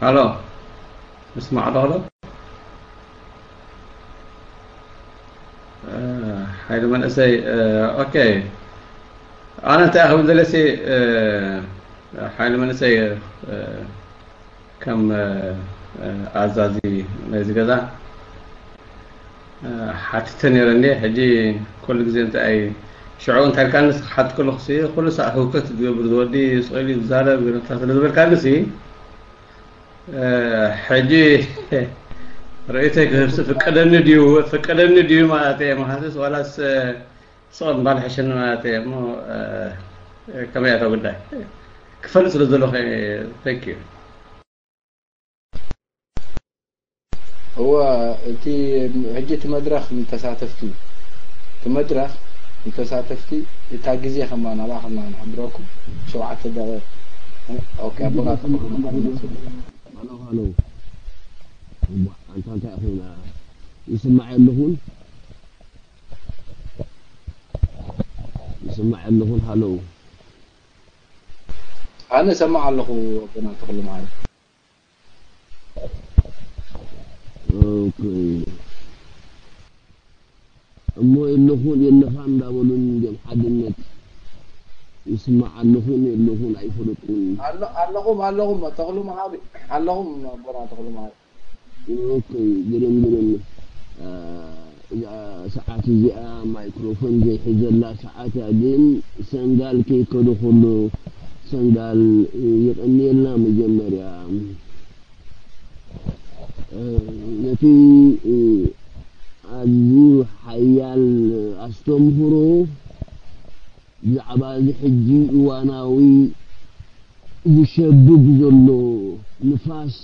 ሃሎ፣ ምስማዕ ዶ? ሃሎ። እ፣ ሓይሊ መንእሰይ፣ እ፣ ኦኬ። ኣነ እንታይ ክብል ደለሲ፣ እ፣ ሓይሊ መንእሰይ፣ እ፣ ከም፣ እ፣ እ፣ ኣዛዚ ናይዚ ገዛ፣ እ፣ ሓቲተ ነይረ እንዴ። ሕጂ ኩሉ ግዜ እንታይ ሽዑ እንታይ ኢልካኒ፣ ንስኻ ሓቲ ከለኹ ሲ፣ ኩሉ ሳዕ ህውከት ዝገብር ዝወዲ ስቕ ኢሉ ይዛረብ፣ ገለታት ስለ ዝበልካኒ ሲ፣ እ፣ ሕጂ ርእይቶይ ክህብሲ ፍቀደኒ ድዩ፣ ፍቀደኒ ድዩ ማለት እየ፣ መሃስስ ዋላስ፣ እ፣ ስቕ ምባል ሕሸኒ ማለት እየ እሞ፣ እ፣ ከመይ እያ እታ ጉዳይ? ክፈልጥ ስለ ዘለኹ እየ። Thank you። እወ፣ እቲ ሕጂ እቲ መድረኽ ንተሳተፍቲ እዩ። እቲ መድረኽ ንተሳተፍቲ፣ እታ ግዜ ከማን ናባኹም ኢና ንሕብረኩም። ሸውዓተ ደቂቕ። ኦኬ፣ ኣቦና ተኽሉ መሓሪ መጽኡ። ሃሎ፣ ሃሎ። እዋ፣ ኣንታ እንታይ ኮይና? ይስማዕ ኣለኹን? ይስማዕ ኣለኹን? ሃሎ። ኣነ እሰማዕ ኣለኹ ኣቦና ተኽሉ መሓሪ። ኦኬ። እሞ የለኹን የለኻን እንዳበሉን እንዲዮም ሓድነት። ይስማዕ ኣለኹን የለኹን ኣይፈለጥኩን። ኣሎ-፣ ኣለኹም፣ ኣለኹም፣ ተኽሉ መሓሪ፣ ኣለኹም ኣቦና ተኽሉ መሓሪ። ኦኬ፣ ግርም፣ ግርም። አ፣ እዛ ሰዓት እዚኣ ማይክሮፎን ዘይሕዘላ ሰዓት እያ፣ ግን ሰንጋል ከይከደ ከሎ ሰንጋል፣ እ፣ የቐንየልና መጀመርያ። እ፣ ነቲ፣ እ፣ ኣዝዩ ሓያል ኣስተምህሮ ብዛዕባ እዚ ሕጂ እዋናዊ ዝሸብብ ዘሎ ንፋስ፣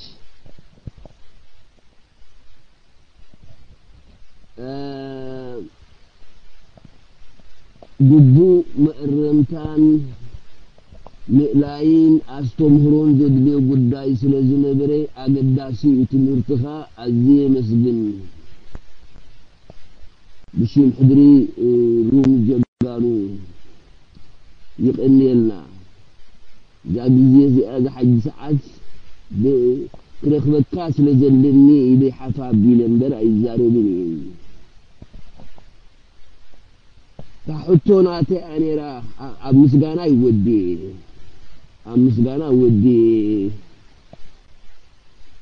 እ፣ ግቡእ መእረምታን ምእላይን ኣስተምህሮን ዘድልዮ ጉዳይ ስለ ዝነበረ ኣገዳሲ እዩ ትምህርትኻ፣ ኣዝየ የመስግን። ብሽም ሕድሪ፣ እ፣ ሩም ጀጋኑ ይቐንየልና። እዛ ግዜ እዚኣ፣ እዛ ሕጂ ሰዓት ብ-፣ ክረኽበካ ስለ ዘለኒ ኢለ ሓፍ ኣቢለ እምበር ኣይዛረብን እየ። እታ ሕቶ ናተይ እያ ነይራ፣ ኣ-፣ ኣብ ምስጋና ይወድእ፣ ኣብ ምስጋና ወድእ።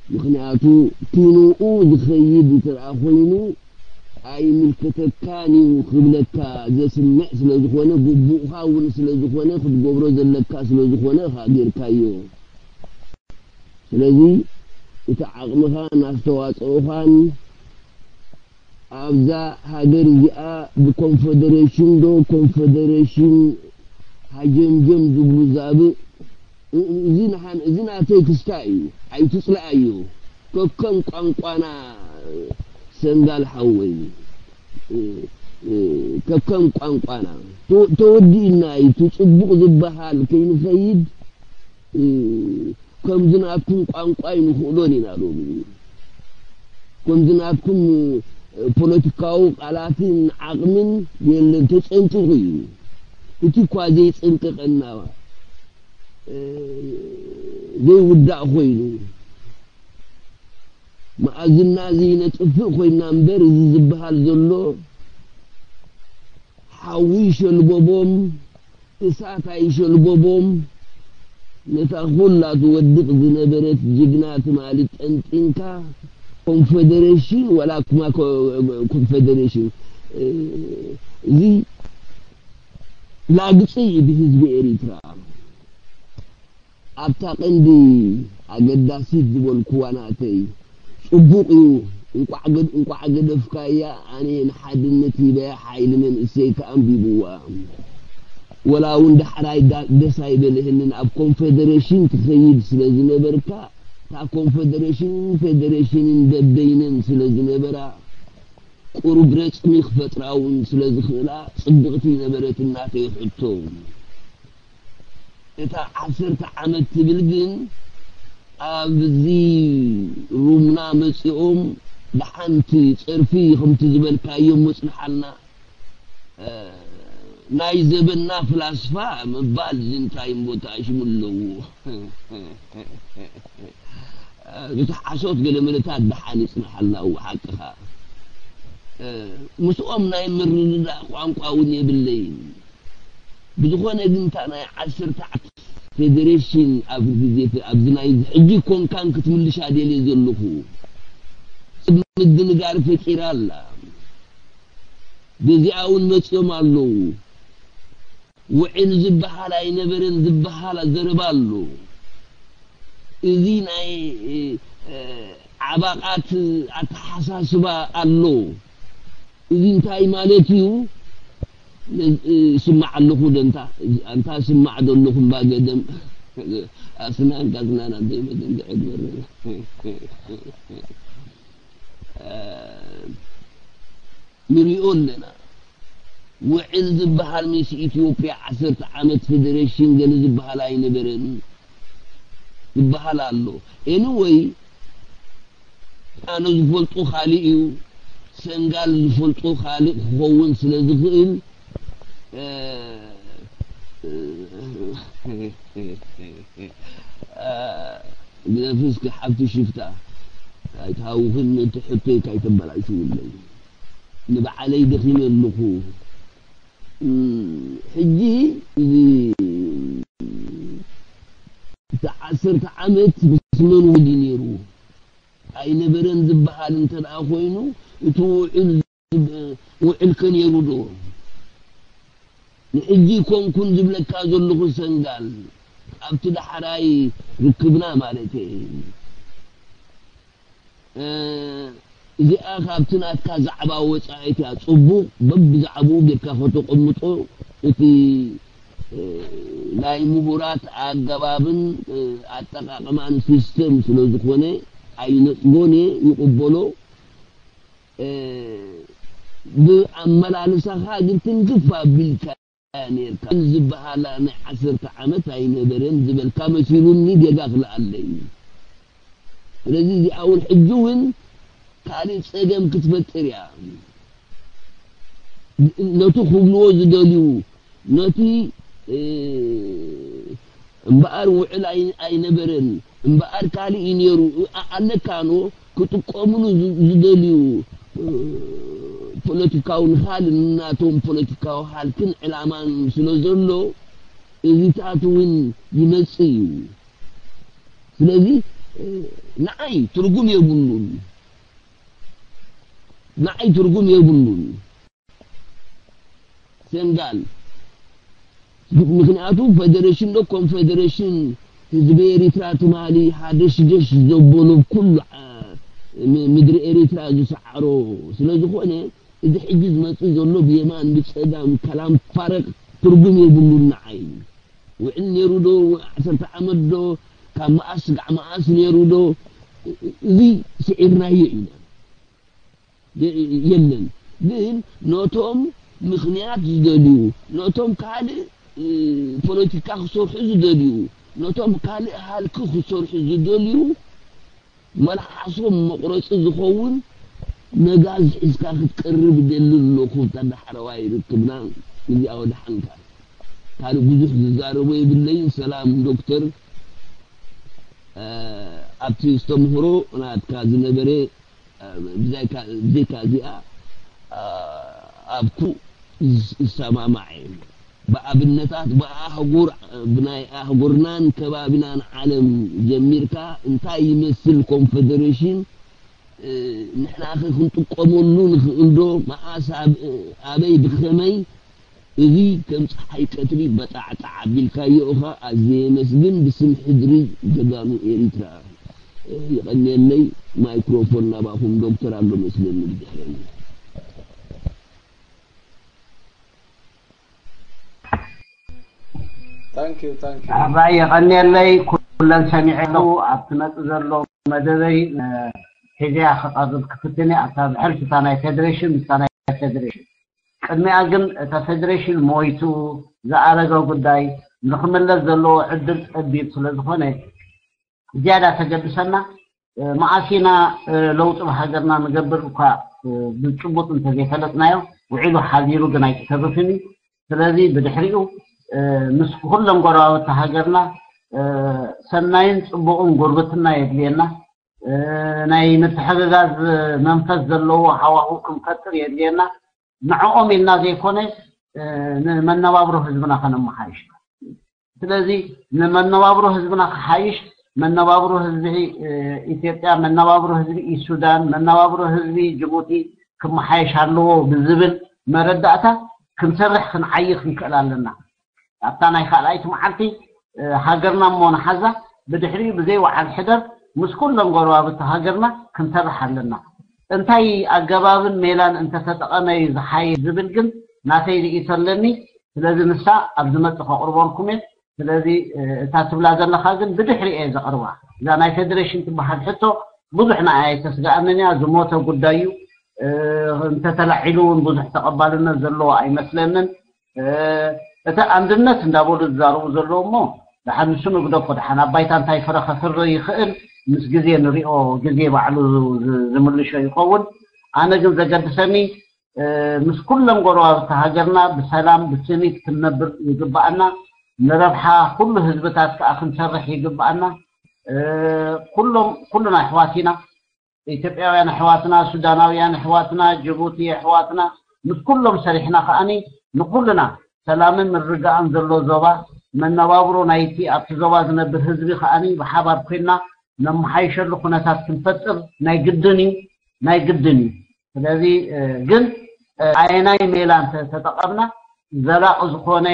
ምኽንያቱ፣ ኪንኡ ዝኸይድ እንተ ደኣ ኮይኑ፣ ኣይምልከተካን እዩ ክብለካ ዘስምዕ ስለ ዝኾነ፣ ግቡእኻ እውን ስለ ዝኾነ፣ ክትገብሮ ዘለካ ስለ ዝኾነ ኢኻ ጌርካዮ። ስለዚ፣ እቲ ዓቕምኻን ኣስተዋጽኦኻን ኣብዛ ሃገር እዚኣ ብኮንፈደሬሽን ዶ ኮንፈደሬሽን ሃጀምጀም ዝብሉ ዛብእ፣ እ-፣ እዚ ንሓን-፣ እዚ ናተይ ክስታይ እዩ፣ ኣይትጽልኣዮ። ከከም ቋንቋና ሰንጋል ሓወይ፣ እ፣ እ፣ ከከም ቋንቋና ተ-፣ ተወዲእና እዩ። እቲ ጽቡቕ ዝበሃል ከይንኸይድ፣ እ፣ ከምዚ ናትኩም ቋንቋ ኣይንኽእሎን ኢና ሎሚ። ከምዚ ናትኩም ፖለቲካዊ ቃላትን ዓቕምን የለን፣ ተጸንቂቑ እዩ። እቲ እኳ ዘይጸንቀቐና፣ እ፣ ዘይውዳእ ኮይኑ፣ መኣዝና እዚ ነጥፍእ ኮይና እምበር፣ እዚ ዝበሃል ዘሎ ሓዊ ሸልበቦም፣ እሳት ኣይሸልበቦም፣ ነታ ኩላ ትወድቕ ዝነበረት ጅግና ትማሊ ጠንጢንካ፣ ኮንፈደሬሽን ዋላ ኩማ ኮ-፣ ኮንፈደሬሽን፣ እ፣ እዚ ላግጺ እዩ ብህዝቢ ኤሪትራ። ኣብታ ቀንዲ ኣገዳሲት ዝበልኩዋ ናተይ፣ ጽቡቕ እዩ፣ እንቋዕ ገድ-፣ እንቋዕ ገደፍካያ፣ ኣነ ንሓድነት ሂበያ፣ ሓይሊ መንእሰይ ከኣ ኣንቢብዋ። ወላ እውን ዳሕራይ ዳ-፣ ደስ ኣይበልህንን፣ ኣብ ኮንፈደሬሽን ትኸይድ ስለ ዝነበርካ፣ እታ ኮንፈደሬሽንን ፌደሬሽንን በበይነን ስለ ዝነበራ፣ ቁሩብ ረጽሚ ክፈጥራ እውን ስለ ዝኽእላ፣ ጽብቕቲ ነበረት እናተይ ሕቶ። እታ ዓሰርተ ዓመት ትብል ግን ኣብዚ ሩምና መጺኦም ብሓንቲ ጸርፊ ከምቲ ዝበልካዮ መጽንሓልና፣ እ፣ ናይ ዘበንና ፍላስፋ ምባል እዚ እንታይ እምቦ እንታይ ሽሙ ኣለዎ? እቲ ሓሶት ገለ መለታት ደሓን ይጽናሓልና፣ እወ ሓቅኻ። ምስኦም ናይ ምርድዳእ ቋንቋ እውን የብለይን። ብዝኾነ ግን እታ ናይ ዓሰርተ ዓመት ፌደሬሽን ኣብ ግዜ፣ ኣብዚ ናይ ሕጂ ኮንካን ክትምልሻ ደልየ ዘለኹ፣ ሰብ ምድንጋር ፈጢራ ኣላ። በዚኣ እውን መጺኦም ኣለዉ። ውዕል ዝበሃል ኣይነበረን ዝበሃል ዘረባ ኣሎ። እዚ ናይ ዓባቓት ኣተሓሳስባ ኣሎ። እዚ እንታይ ማለት እዩ? ስማዕ ኣለኹ ደንታ፣ ኣንታ ስማዕ ዘለኹም ባገደም ኣስናን ካዝናን ኣንተ ይመደን ድዕግበር ንሪኦ ኣለና። ውዕል ዝበሃል ምስ ኢትዮጵያ ዓሰርተ ዓመት ፌደሬሽን ገለ ዝበሃል ኣይነበረን ዝበሃል ኣሎ። ኤኒወይ ኣነ ዝፈልጦ ካልእ እዩ፣ ሰንጋል ዝፈልጦ ካልእ ክኸውን ስለ ዝኽእል ግደፊ እስኪ ሓብቲ ሽፍታ ኣይትሃውኽን፣ ነቲ ሕቶይ ካይተበላሽውለይ። ንባዕለይ ደኺመ ኣለኹ። ሕጂ እዚ እቲ ዓሰርተ ዓመት ምስ መን ውዕል እዩ ነይሩ? ኣይነበረን ዝበሃል እንተ ደኣ ኮይኑ፣ እቲ ውዕል ውዕል ከ ነይሩ ዶ? ንሕጂ ኮንኩን ዝብለካ ዘለኹ ሰንጋል ኣብቲ ዳሕራይ ርክብና ማለት እየ። እዚኣ ካብቲ ናትካ ዛዕባ ወጻኢት እያ። ጽቡቕ በብዛዕባኡ ጌርካ ከተቐምጦ እቲ ናይ ምሁራት ኣገባብን ኣጠቓቕማን ሲስተም ስለ ዝኾነ ኣይነጽጎን እየ፣ ይቕበሎ። ብኣመላልሳኻ ግን ትንክፍ ኣቢልካ ነርካ ዝበሃላ ናይ ዓሰርተ ዓመት ኣይነበረን ዝበልካ መሲሉኒ ጌጋ ክልኣለይ። ስለዚ እዚኣ እውን ሕጂ እውን ካልእ ጸገም ክትፈጥር እያ። ነቲ ክብልዎ ዝደልዩ ነቲ እምበኣር ውዕል ኣይነበረን እምበኣር ካልእ እዩ ነይሩ ኣለካኖ ክጥቀምሉ ዝደልዩ ፖለቲካዊ ንኻል ናቶም ፖለቲካዊ ሃልክን ዕላማን ስለ ዘሎ እዚታት እውን ይመጽእ እዩ። ስለዚ ንዓይ ትርጉም የብሉን፣ ንዓይ ትርጉም የብሉን። ሰንጋል ምኽንያቱ ፌደሬሽን ዶ ኮንፌደሬሽን ህዝቢ ኤሪትራ ትማሊ ሃደሽደሽ ዘበሎ ኩሉ ምድሪ ኤሪትራ ዝሰዓሮ ስለ ዝኾነ እዚ ሕጂ ዝመጽእ ዘሎ ብየማን ብጸጋም ከላም ፋረቅ ትርጉም የብሉን ንዓይ። ውዕል ነይሩ ዶ ዓሰርተ ዓመት ዶ ካብ መኣስ ስጋዕ መኣስ ነይሩ ዶ እዚ ስዒርናዮ ኢና። የለን። ግን ነቶም ምኽንያት ዝደልዩ፣ ነቶም ካልእ ፖለቲካ ክሰርሑ ዝደልዩ፣ ነቶም ካልእ ሃልኪ ክሰርሑ ዝደልዩ መልሓሶም መቑረፂ ዝኸውን መጋዝ ሒዝካ ክትቀርብ ደሊ ኣለኹ። ተዳሕረዋይ ርክብና እዚኣ ወደሓንካ። ካልእ ብዙሕ ዝዛረቦ የብለይን። ሰላም ዶክተር፣ ኣብቲ ዝተምህሮ ናትካ ዝነበረ ብዛይካ ብዘይካ እዚኣ ኣብኩ ይሰማማዕ እየ። ብኣብነታት ብኣህጉር ብናይ ኣህጉርናን ከባቢናን ዓለም ጀሚርካ እንታይ ይመስል ኮንፈደሬሽን ንሕናኸ ክንጥቀመሉ ንኽእል ዶ መኣስ ኣበይ ብኸመይ እዚ ከም ፀሓይ ቀትሪ በጣዕጣዕ ኣቢልካዮ ኢኻ ኣዝየ የመስግን ብስም ሕድሪ ጀጋኑ ኤሪትራ። የቐንየለይ። ማይክሮፎን ናባኹም ዶክተር ኣሎ መስለኒ ብድሕረኒ። ኣባይ የቐንየለይ። ኩለን ሰሚዐ ኣለኹ። ኣብ ትመጽእ ዘሎ መደበይ ሒዘያ ክቐርብ ክፍትን እየ ኣብታ ብሕልፊ እታ ናይ ፌደሬሽን ምስታ ናይ ፌደሬሽን። ቅድሚኣ ግን እታ ፌደሬሽን ሞይቱ ዝኣረገ ጉዳይ ንኽምለስ ዘለዎ ዕድል ጸቢብ ስለ ዝኾነ ዝያዳ ተገድሰና። መዓስ ኢና ለውጢ ብሃገርና ንገብር እኳ ብጭቡጥ እንተዘይፈለጥናዮ ውዒሉ ሓዲሩ ግን ኣይተተርፍን እዩ። ስለዚ ብድሕሪኡ ምስ ኩለን ጎረባብቲ ሃገርና ሰናይን ጽቡቕን ጉርብትና የድልየና። ናይ ምትሕግጋዝ መንፈስ ዘለዎ ሃዋሁ ክንፈጥር የድልየና። ንዕኦም ኢልና ዘይኮነ ንመነባብሮ ህዝብና ከነመሓይሽ። ስለዚ ንመነባብሮ ህዝብና ክሓይሽ፣ መነባብሮ ህዝቢ ኢትዮጵያ፣ መነባብሮ ህዝቢ ሱዳን፣ መነባብሮ ህዝቢ ጅቡቲ ክመሓየሽ ኣለዎ ብዝብል መረዳእታ ክንሰርሕ ክንዓይ ክንክእል ኣለና። ኣብታ ናይ ካልኣይቲ መዓልቲ ሃገርና እሞ ንሓዛ፣ ብድሕሪኡ ብዘይ ወዓል ሕደር ምስ ኩሎም ጎረባብቲ ሃገርና ክንሰርሕ ኣለና። እንታይ ኣገባብን ሜላን እንተተጠቐመ እዩ ዝሓይሽ ዝብል ግን ናተይ ርእይቶ ኣለኒ። ስለዚ ንሳ ኣብ ዝመጽእ ከቕርበልኩም እየ። ስለዚ እታ ትብላ ዘለኻ ግን ብድሕሪ እየ ዘቕርባ። እዛ ናይ ፌደሬሽን ትበሃል ሕቶ ብዙሕ ንዓይ ኣይተስግኣንን እያ። ዝሞተ ጉዳይ እዩ። እንተተላዒሉ እውን ብዙሕ ተቐባልነት ዘለዎ ኣይመስለንን። እቲ ኣንድነት እንዳበሉ ዝዛረቡ ዘለዉ እሞ፣ ደሓን ንሱ ንግደፎ፣ ደሓን ኣብ ባይታ እንታይ ፍረ ከፍሪ ይኽእል ምስ ግዜ ንሪኦ፣ ግዜ ባዕሉ ዝምልሾ ይኸውን። ኣነ ግን ዘገድሰኒ ምስ ኩሎም ጎረባብቲ ሃገርና ብሰላም ብስኒት ክንነብር ይግብኣና። ንረብሓ ኩሉ ህዝብታት ከዓ ክንሰርሕ ይግብኣና። ኩሎም ኩሉና ኣሕዋት ኢና። ኢትዮጵያውያን ኣሕዋትና፣ ሱዳናውያን ኣሕዋትና፣ ጅቡቲ ኣሕዋትና፣ ምስ ኩሎም ሰሪሕና ከዓኒ ንኩልና ሰላምን ምርግጋእን ዘሎ ዞባ፣ መነባብሮ ናይቲ ኣብቲ ዞባ ዝነብር ህዝቢ ከዓኒ ብሓባር ኮይና ነመሓይሸሉ ኩነታት ክንፈጥር ናይ ግድን እዩ፣ ናይ ግድን እዩ። ስለዚ ግን ኣየናይ ሜላ እንተተጠቐምና ዘላቒ ዝኾነ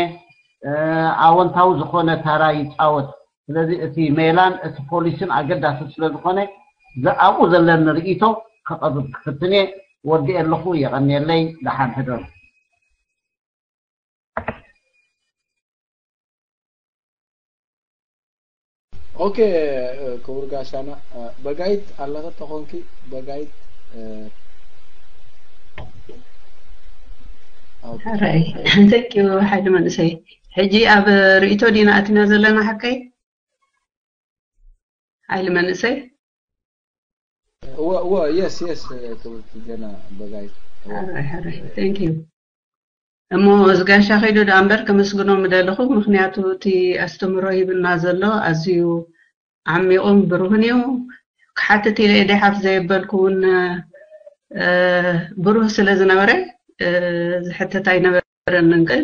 ኣወንታዊ ዝኾነ ተራ ይፃወት። ስለዚ እቲ ሜላን እቲ ፖሊሲን ኣገዳሲ ስለዝኾነ ኣብኡ ዘለኒ ርእይቶ ከቐርብ ክፍትን እየ። ወዲኤ ኣለኹ። የቐንየለይ። ደሓን ሕደሩ። ኦኬ ክቡር ጋሻና፣ በጋይት ኣለኸ ተኾንኪ በጋይት። ሕራይ። Thank you ሓይሊ መንእሰይ። ሕጂ ኣብ ርእይቶ ዲና ኣቲና ዘለና ሓቀይ? ሓይሊ መንእሰይ። እወ እወ፣ የስ የስ፣ ክብርቲ ገና በጋይት። እወ። ሕራይ ሕራይ። Thank you። እሞ እዚ ጋሻ ከይዱ ደኣ እምበር ከመስግኖ ምደለኹ። ምኽንያቱ እቲ ኣስተምህሮ ሂብና ዘሎ ኣዝዩ ዓሚቑን ብሩህን እዩ። ክሓትት ኢለ ኢደይ ሓፍ ዘየበልኩ እውን ብሩህ ስለ ዝነበረ ዝሕተት ኣይነበረንን። ግን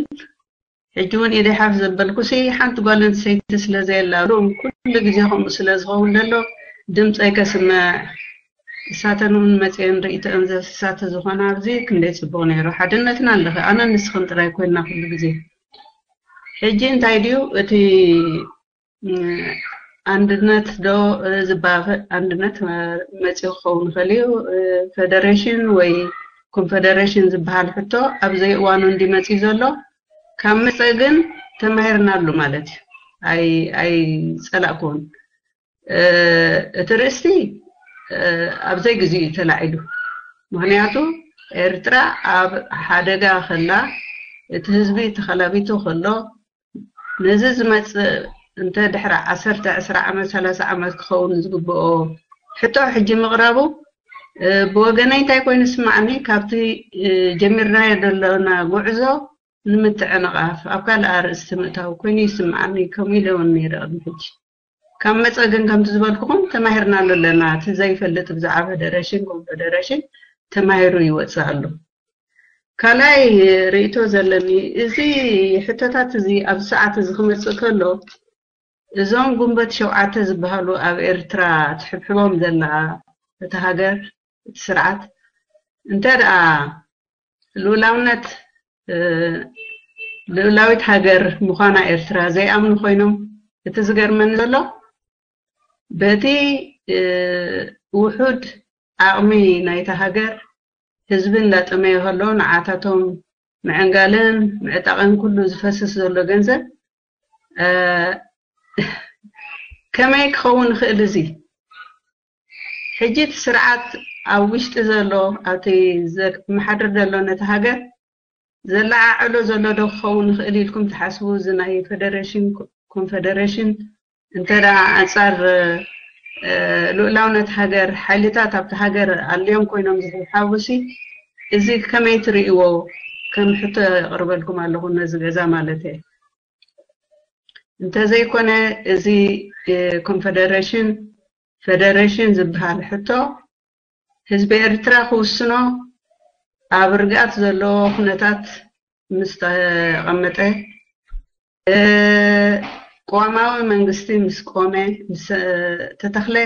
ሕጂ እውን ኢደይ ሓፍ ዘበልኩሲ ሓንቲ ጓል ኣንስተይቲ ስለ ዘየላ፣ ሎም ኩሉ ግዜ ከምኡ ስለ ዝኸውን ዘሎ ድምፀይ ከስምዕ፣ እሳተን እውን መፅየን ርእይቶአን ዘሳተ ዝኾነ ኣብዚ ክንደይ ፅቡቕ ነይሩ። ሓድነትና ኣለኸ ኣነ ንስኽን ጥራይ ኮይንና ኩሉ ግዜ። ሕጂ እንታይ ድዩ እቲ ኣንድነት ዶ ዝባፈ ኣንድነት መፂኡ ክኸውን ይኽእል እዩ። ፌደሬሽን ወይ ኮንፌደሬሽን ዝበሃል ሕቶ ኣብ ዘይእዋኑ እንዲ መፂኡ ዘሎ ካብ መፀ ግን ተማሂርናሉ ማለት እዩ። ኣይፀላእኩን። እቲ ርእስቲ ኣብ ዘይግዜኡ እዩ ተላዒሉ። ምኽንያቱ ኤርትራ ኣብ ሓደጋ ከላ፣ እቲ ህዝቢ ተኸላቢቱ ከሎ፣ ነዚ ዝመጽእ እንተ ድሕሪ ዓሰርተ፣ ዕስራ ዓመት፣ ሰላሳ ዓመት ክኸውን ዝግብኦ ሕቶ ሕጂ ምቕራቡ ብወገነይ እንታይ ኮይኑ ይስማዓኒ፣ ካብቲ ጀሚርናዮ ዘሎና ጉዕዞ ንምትዕንቓፍ ኣብ ካልእ ኣርእስቲ ምእታው ኮይኑ ይስምዓኒ። ከምኡ ኢለ እውን ነይረ ቅድሚ ሕጂ። ካብ መጸ ግን ከምቲ ዝበልኩኹም ተማሂርናሉ ኣለና። እቲ ዘይፈልጥ ብዛዕባ ፌደሬሽን ኮንፌደሬሽን ተማሂሩ ይወጽእ ኣሎ። ካልኣይ ርእይቶ ዘለኒ፣ እዚ ሕቶታት እዚ ኣብ ሰዓት እዚ ክመጽእ ከሎ፣ እዞም ጉንበት ሸውዓተ ዝበሃሉ ኣብ ኤርትራ ትሕብሕቦም ዘላ እታ ሃገር፣ እቲ ስርዓት፣ እንተ ደኣ ልኡላውነት፣ ልኡላዊት ሃገር ምዃና ኤርትራ ዘይኣምኑ ኮይኖም፣ እቲ ዝገርመኒ ዘሎ፣ በቲ ውሑድ ዓቕሚ ናይታ ሃገር፣ ህዝቢ እንዳጠመየ ከሎ፣ ንዓታቶም ምዕንጋልን ምዕጣቕን ኩሉ ዝፈስስ ዘሎ ገንዘብ፣ ከመይ ክኸውን ይኽእል እዚ? ሕጂ እቲ ስርዓት ኣብ ውሽጢ ዘሎ፣ ኣብቲ ዘመሓድር ዘሎ ነቲ ሃገር ዘለዓዕሎ ዘሎ ዶ ክኸውን ይኽእል ኢልኩም ትሓስቡ? እዚ ናይ ፌደሬሽን ኮንፌደሬሽን እንተ ደኣ ኣንጻር ልኡላውነት ሃገር ሓይልታት ኣብቲ ሃገር ኣልዮም ኮይኖም ዝሕብሓቡሲ፣ እዚ ከመይ ትርእይዎ? ከም ሕቶ የቕርበልኩም ኣለኹ ነዚ ገዛ ማለት እየ። እንተዘይኮነ እዚ ኮንፌደሬሽን ፈደረሽን ዝበሃል ሕቶ ህዝቢ ኤርትራ ክውስኖ ኣብ ርግኣት ዘለዎ ኩነታት ምስ ተቐመጠ፣ እ፣ ቅዋማዊ መንግስቲ ምስ ቆመ፣ ምስ፣ እ፣ ተተኽለ፣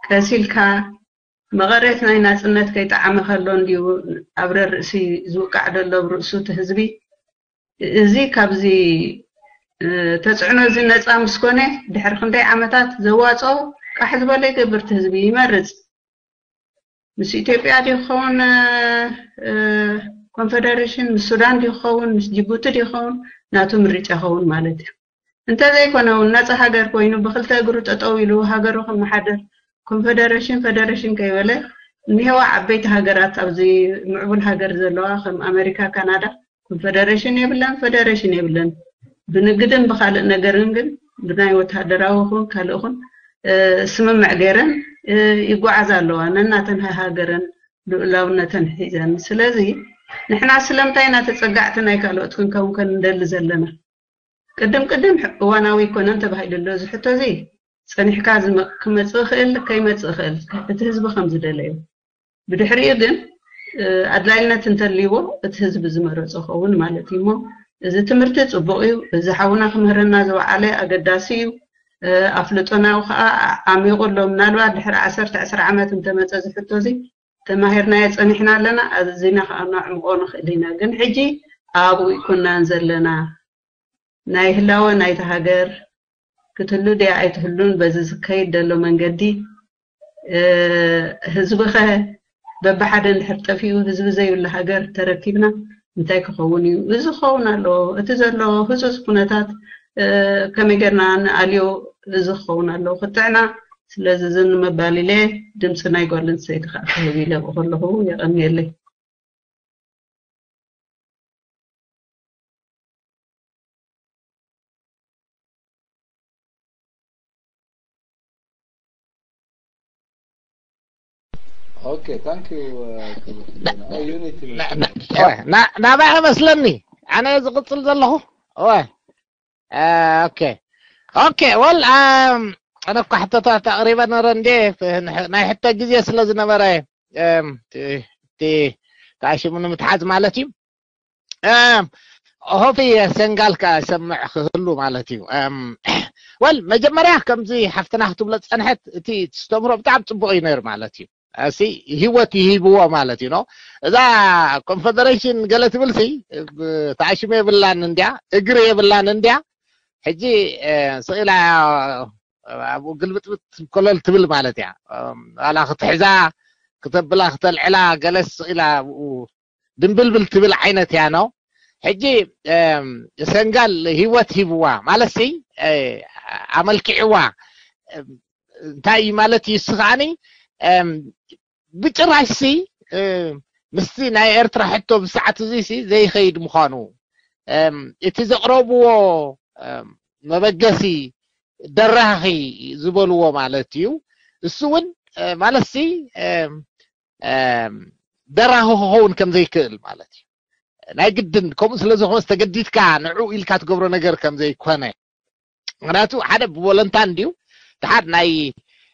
ቀስ ኢልካ መቐረት ናይ ናጽነት ከይጠዓመ ከሎ እንድዩ ኣብ ረርእሲ ዝውቃዕ ዘሎ ኣብ ርእሱ እቲ ህዝቢ። እዚ ካብዚ፣ እ፣ ተጽዕኖ እዚ ነጻ ምስ ኮነ ድሕሪ ክንደይ ዓመታት ዘዋጽኦ ቃሕ ዝበለ ይገብር፣ እቲ ህዝቢ ይመርጽ። ምስ ኢትዮጵያ ድዩ ክኸውን፣ እ፣ ኮንፈደሬሽን፣ ምስ ሱዳን ድዩ ክኸውን፣ ምስ ጅቡቲ ድዩ ክኸውን፣ ናቱ ምርጫ ይኸውን ማለት እዩ። እንተዘይኮነ እውን ነጻ ሃገር ኮይኑ ብክልተ እግሩ ጠጠው ኢሉ ሃገሩ ከመሓድር ኮንፈደሬሽን፣ ፈደሬሽን ከይበለ እኒሄዋ ዓበይቲ ሃገራት፣ ኣብዚ ምዕቡል ሃገር ዘለዋ ከም ኣሜሪካ፣ ካናዳ ኮንፈደሬሽን የብለን፣ ፈደሬሽን የብለን። ብንግድን ብካልእ ነገርን ግን ብናይ ወታደራዊ ይኹን ካልእ ይኹን፣ እ፣ ስምምዕ ገይረን፣ እ፣ ይጓዓዛ ኣለዋ ነናተን ሃገረን ልኡላውነተን ሒዘን። ስለዚ ንሕና ስለምንታይ ኢና ተጸጋዕቲ ናይ ካልኦት ክንከውን ከንደሊ ዘለና? ቅድም ቅድም እዋናዊ ኣይኮነን ተባሂሉ ኣሎ እዚ ሕቶ እዚ። ጸኒሕካ ዝመ-፣ ክመጽእ ይኽእል፣ ከይመጽእ ይኽእል፣ እቲ ህዝቢ ከም ዝደለዮ። ብድሕሪኡ ግን፣ እ፣ ኣድላይነት እንተልይዎ እቲ ህዝቢ ዝመረጾ ኸውን ማለት እዩ። እሞ እዚ ትምህርቲ ጽቡቕ እዩ። እዚ ሓውና ክምህረና ዝወዓለ ኣገዳሲ እዩ። እ፣ ኣፍልጦና ከዓ ዓሚቑ ኣሎ። ምናልባት ድሕሪ ዓሰርተ ዕስራ ዓመት እንተመጸ እዚ ሕቶ እዚ ተማሂርናዮ ጸኒሕና ኣለና፣ ኣዚና ከዓ ነዕምቆ ንኽእል ኢና። ግን ሕጂ ኣብኡ ኣይኮናን ዘለና። ናይ ህላወ ናይታ ሃገር ክትህሉ ድያ ኣይትህሉን በዚ ዝከይድ ዘሎ መንገዲ፣ እ፣ ህዝብኸ በብሓደ እንድሕር ጠፊኡ ህዝቢ ዘይብሉ ሃገር ተረኪብና እንታይ ክኸውን እዩ? እዚ ክኸውን ኣለዎ። እቲ ዘሎ ህጹጽ ኩነታት፣ እ፣ ከመይ ጌርና ንኣልዮ? እዚ ክኸውን ኣለዎ። ክትዕና ስለዚ እዚ ንምባል ኢለ ድምፂ ናይ ጓል ኣንስተይቲ ከዓ ክህብ ኢለ ኣብኡ ከለኹ የቐንየለይ። Okay, thank you. Uh, oh, unity. ናባይ መስለኒ ኣነ ዝቕፅል ዘለኹ። ኦኬ፣ ኦኬ። ወል ኣነ እኳ ሕቶታት ኣቕሪበ ነረ እንዴ፣ ናይ ሕቶ ግዜ ስለ ዝነበረ እቲ ተኣሽሙ ንምትሓዝ ማለት እዩ። ሆፊ ሰንጋል ከሰምዕ ክህሉ ማለት እዩ። ወል መጀመርያ ከምዚ ሓፍትና ክትብሎ ዝፀንሐት እቲ ተስተምሮ ብጣዕሚ ፅቡቅ እዩ ነይሩ ማለት እዩ። እሲ ህይወት ይሂብዎ ማለት እዩ። እዛ ኮንፈደሬሽን ገለ ትብል ሲ ተኣሽሙ የብላን እንድያ፣ እግሪ የብላን እንድያ። ሕጂ ስኢላ ኣብኡ ግልብጥብጥ ኮለል ትብል ማለት እያ። ዋላ ክትሕዛ ክተብላ ክተልዕላ ገለስ ስኢላ ኣብኡ ድንብልብል ትብል ዓይነት እያ ነው። ሕጂ ሰንጋል ህይወት ሂብዋ ማለት ሲ ኣመልኪዕዋ እንታይ ማለት እዩ? እሱ ከዓኒ ብጭራሽ ሲ ምስቲ ናይ ኤርትራ ሕቶ ብሰዓት እዚ ሲ ዘይኸይድ ምዃኑ እቲ ዘቕረብዎ መበገሲ ደራኺ ዝበልዎ ማለት እዩ። እሱ እውን ማለት ሲ ደራኺ ክኸውን ከም ዘይክእል ማለት እዩ። ናይ ግድን ከምኡ ስለ ዝኾነ ዝተገዲድካ ንዑ ኢልካ ትገብሮ ነገር ከም ዘይኮነ። ምክንያቱ ሓደ ብቮለንታ እንድዩ፣ ድሓር ናይ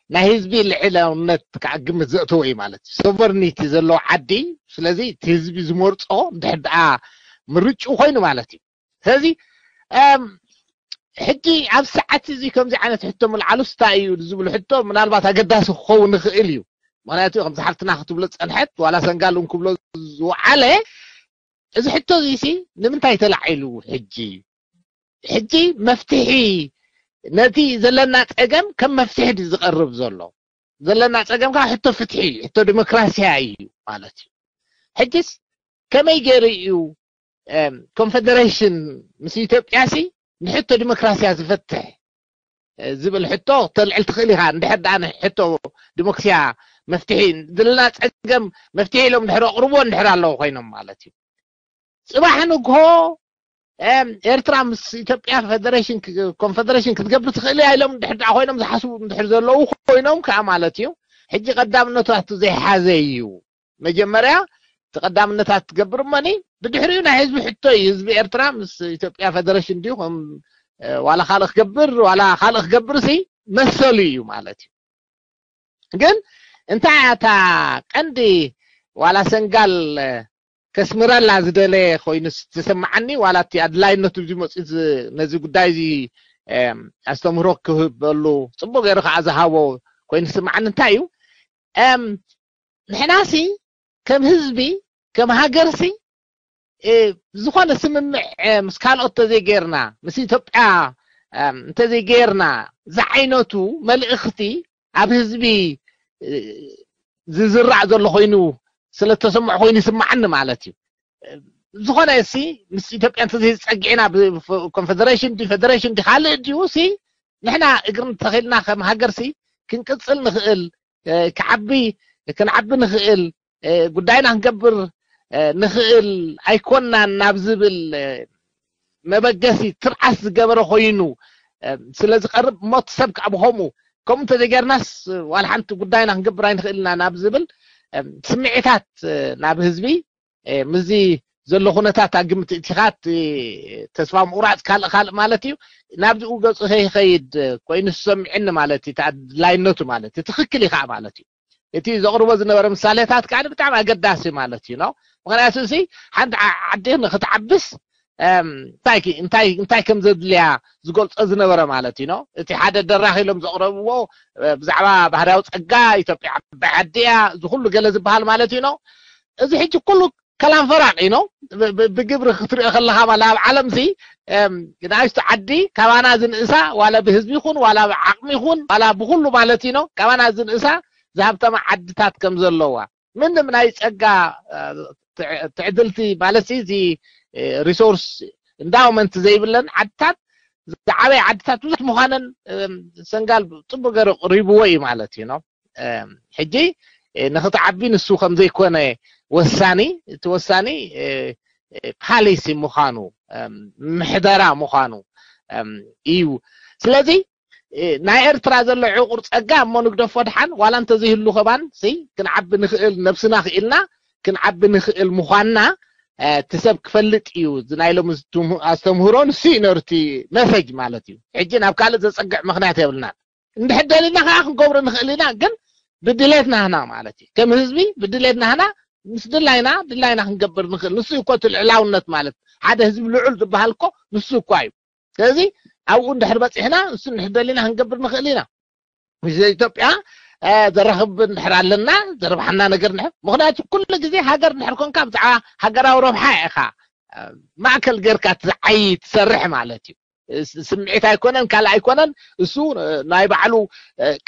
ናይ ህዝቢ ልዕላውነት ከዓ ግምት ዘእተዎ እዩ ማለት እዩ። ሶቨርኒቲ ዘለዎ ዓዲ። ስለዚ እቲ ህዝቢ ዝመርፆ እንድሕር ደኣ ምርጭኡ ኮይኑ ማለት እዩ። ስለዚ ሕጂ ኣብ ሰዓት እዚ ከምዚ ዓይነት ሕቶ ምልዓሉስ እንታይ እዩ ዝብሉ ሕቶ ምናልባት ኣገዳሲ ክኸውን ይኽእል እዩ። ምክንያቱ ከምዚ ሓፍትና ክትብሎ ዝፀንሐት ዋላ ሰንጋል እውን ክብሎ ዝወዓለ እዚ ሕቶ እዚ ሲ ንምንታይ ተላዒሉ ሕጂ? ሕጂ መፍትሒ ነቲ ዘለና ፀገም ከም መፍትሒ ድዩ ዝቐርብ ዘሎ? ዘለና ፀገም ከዓ ሕቶ ፍትሒ እዩ፣ ሕቶ ዲሞክራሲያ እዩ ማለት እዩ። ሕጅስ ከመይ ገይሩ እዩ ኮንፈደሬሽን ምስ ኢትዮጵያ ሲ ንሕቶ ዲሞክራሲያ ዝፈትሕ ዝብል ሕቶ ተልዕል ትኽእል ኢኻ። እንድሕር ደኣ ንሕቶ ዲሞክራሲያ መፍትሒ ዘለና ፀገም መፍትሒ ኢሎም ድሕር ኣቕርቦ እንድሕር ኣለዉ ኮይኖም ማለት እዩ። ፅባሕ ንግሆ ኤርትራ ምስ ኢትዮጵያ ፈደሬሽን ኮንፈደሬሽን ክትገብር ትኽእል እያ ኢሎም ድሕር ደኣ ኮይኖም ዝሓስቡ እንድሕር ዘለዉ ኮይኖም ከዓ ማለት እዩ። ሕጂ ቀዳምነቱ ኣቱ ዘይሓዘ እዩ። መጀመርያ እቲ ቀዳምነታት ትገብር እሞኒ ብድሕሪኡ ናይ ህዝቢ ሕቶ እዩ። ህዝቢ ኤርትራ ምስ ኢትዮጵያ ፈደሬሽን ድዩ ከም ዋላ ካልእ ክገብር ዋላ ካልእ ክገብር ሲ መሰሉ እዩ ማለት እዩ። ግን እንታይ እያ እታ ቀንዲ ዋላ ሰንጋል ከስምረላ ዝደለየ ኮይኑ ዝስምዓኒ፣ ዋላ እቲ ኣድላይነቱ እዚ መፅኡ ነዚ ጉዳይ እዚ ኣስተምህሮ ክህበሉ ፅቡቅ ገይሩ ከዓ ዝሃቦ ኮይኑ ዝስምዓኒ እንታይ እዩ? ንሕናሲ ከም ህዝቢ ከም ሃገርሲ ዝኾነ ስምምዕ ምስ ካልኦት እንተዘይገይርና፣ ምስ ኢትዮጵያ እንተዘይገይርና፣ ዝዓይነቱ መልእኽቲ ኣብ ህዝቢ ዝዝራእ ዘሎ ኮይኑ ስለተሰምዖ ኮይኑ ይስምዓኒ ማለት እዩ። ዝኾነ ሲ ምስ ኢትዮጵያ እንተዘይፀጊዕና፣ ኮንፌደሬሽን ዲ ፌደሬሽን ዲ ካልእ ድዩ ሲ ንሕና እግሪ እንተኺልና ከም ሃገር ሲ ክንቅፅል ንኽእል፣ ክዓቢ ክንዓቢ ንኽእል፣ ጉዳይና ክንገብር ንኽእል ኣይኮናን ናብ ዝብል መበገሲ ትርዓስ ዝገበረ ኮይኑ ስለ ዝቐርብ፣ እሞ እቲ ሰብ ከዓ ብኸምኡ ከምኡ እንተዘይገርናስ ዋላ ሓንቲ ጉዳይና ክንገብር ኣይንኽእል ኢና ናብ ዝብል ስምዒታት ናብ ህዝቢ ምስዚ ዘሎ ኩነታት ኣግምት እቲኻ ተስፋ ምቑራፅ ካልእ ካልእ ማለት እዩ ናብዚኡ ገፁ ከይኸይድ ኮይኑ ዝሰምዕኒ ማለት እዩ። ኣድላይነቱ ማለት እዩ ትኽክል እዩ ከዓ ማለት እዩ። እቲ ዘቕርቦ ዝነበረ ምሳሌታት ከዓ ብጣዕሚ ኣገዳሲ ማለት እዩ ነው። ምክንያቱ እዚ ሓንቲ ዓዲ ንክትዓብስ እንታይ ከም ዘድልያ ዝገልፆ ዝነበረ ማለት እዩ ነው። እቲ ሓደ ደራኺ ኢሎም ዘቕረብዎ ብዛዕባ ባህርያዊ ፀጋ ኢትዮጵያ ዓባይ ዓዲ እያ፣ እዚ ኩሉ ገለ ዝበሃል ማለት እዩ ነው። እዚ ሕጂ ኩሉ ከላም ፈራቂ ነው። ብግብሪ ክትሪኦ ከለካ ማለት ኣብ ዓለም ሲ ንኣሽቱ ዓዲ ካባና ዝንእሳ ዋላ ብህዝቢ ይኹን ዋላ ብዓቕሚ ይኹን ዋላ ብኩሉ ማለት እዩ ነው ካባና ዝንእሳ ዝሃብተማ ዓድታት ከም ዘለዋ ምንም ናይ ጸጋ ትዕድልቲ ማለት እዚ ሪሶርስ ኢንዳውመንት ዘይብለን ዓድታት ዝዓበየ ዓድታት ብዙሕ ምዃነን ሰንጋል ጽቡቅ ገይሩ ቅሪብዎ እዩ ማለት እዩ ነው። ሕጂ ንክትዓቢ ንሱ ከም ዘይኮነ ወሳኒ እቲ ወሳኒ ፓሊሲ ምዃኑ ምሕደራ ምዃኑ እዩ። ስለዚ ናይ ኤርትራ ዘሎ ዕቁር ጸጋ እሞ ንግደፎ ድሓን ዋላ እንተዘይህሉ ከማን ሲ ክንዓቢ ንኽእል ነብስና ክኢልና ክንዓቢ ንኽእል ምዃንና እቲ ሰብ ክፈልጥ እዩ። እዚ ናይ ሎሚ ኣስተምህሮ ንሱ እዩ ነሩ እቲ መሰጅ ማለት እዩ። ሕጂ ናብ ካልእ ዘጸግዕ ምኽንያት የብልናን። እንድሕር ደሊና ከዓ ክንገብሮ ንኽእል ኢና፣ ግን ብድሌትና ህና ማለት እዩ። ከም ህዝቢ ብድሌትና ህና ምስ ድላይና ድላይና ክንገብር ንኽእል። ንሱ እኮ እቲ ልዕላውነት ማለት ሓደ ህዝቢ ልዑል ዝበሃል እኮ ንሱ እኳ እዩ። ስለዚ ኣብኡ እንድሕር በፂሕና እሱ እንድሕር ደሊና ክንገብር ንኽእል ኢና። ምስ ኢትዮጵያ ዘራኽብ እንድሕር ኣለና ዘርብሓና ነገር እንድሕር ምክንያቱ ኩሉ ግዜ ሃገር እንድሕር ኮንካ ብዛዕባ ሃገራዊ ረብሓ ኢኻ ማእከል ጌርካ ትዓይ ትሰርሕ ማለት እዩ። ስምዒት ኣይኮነን ካልእ ኣይኮነን እሱ ናይ ባዕሉ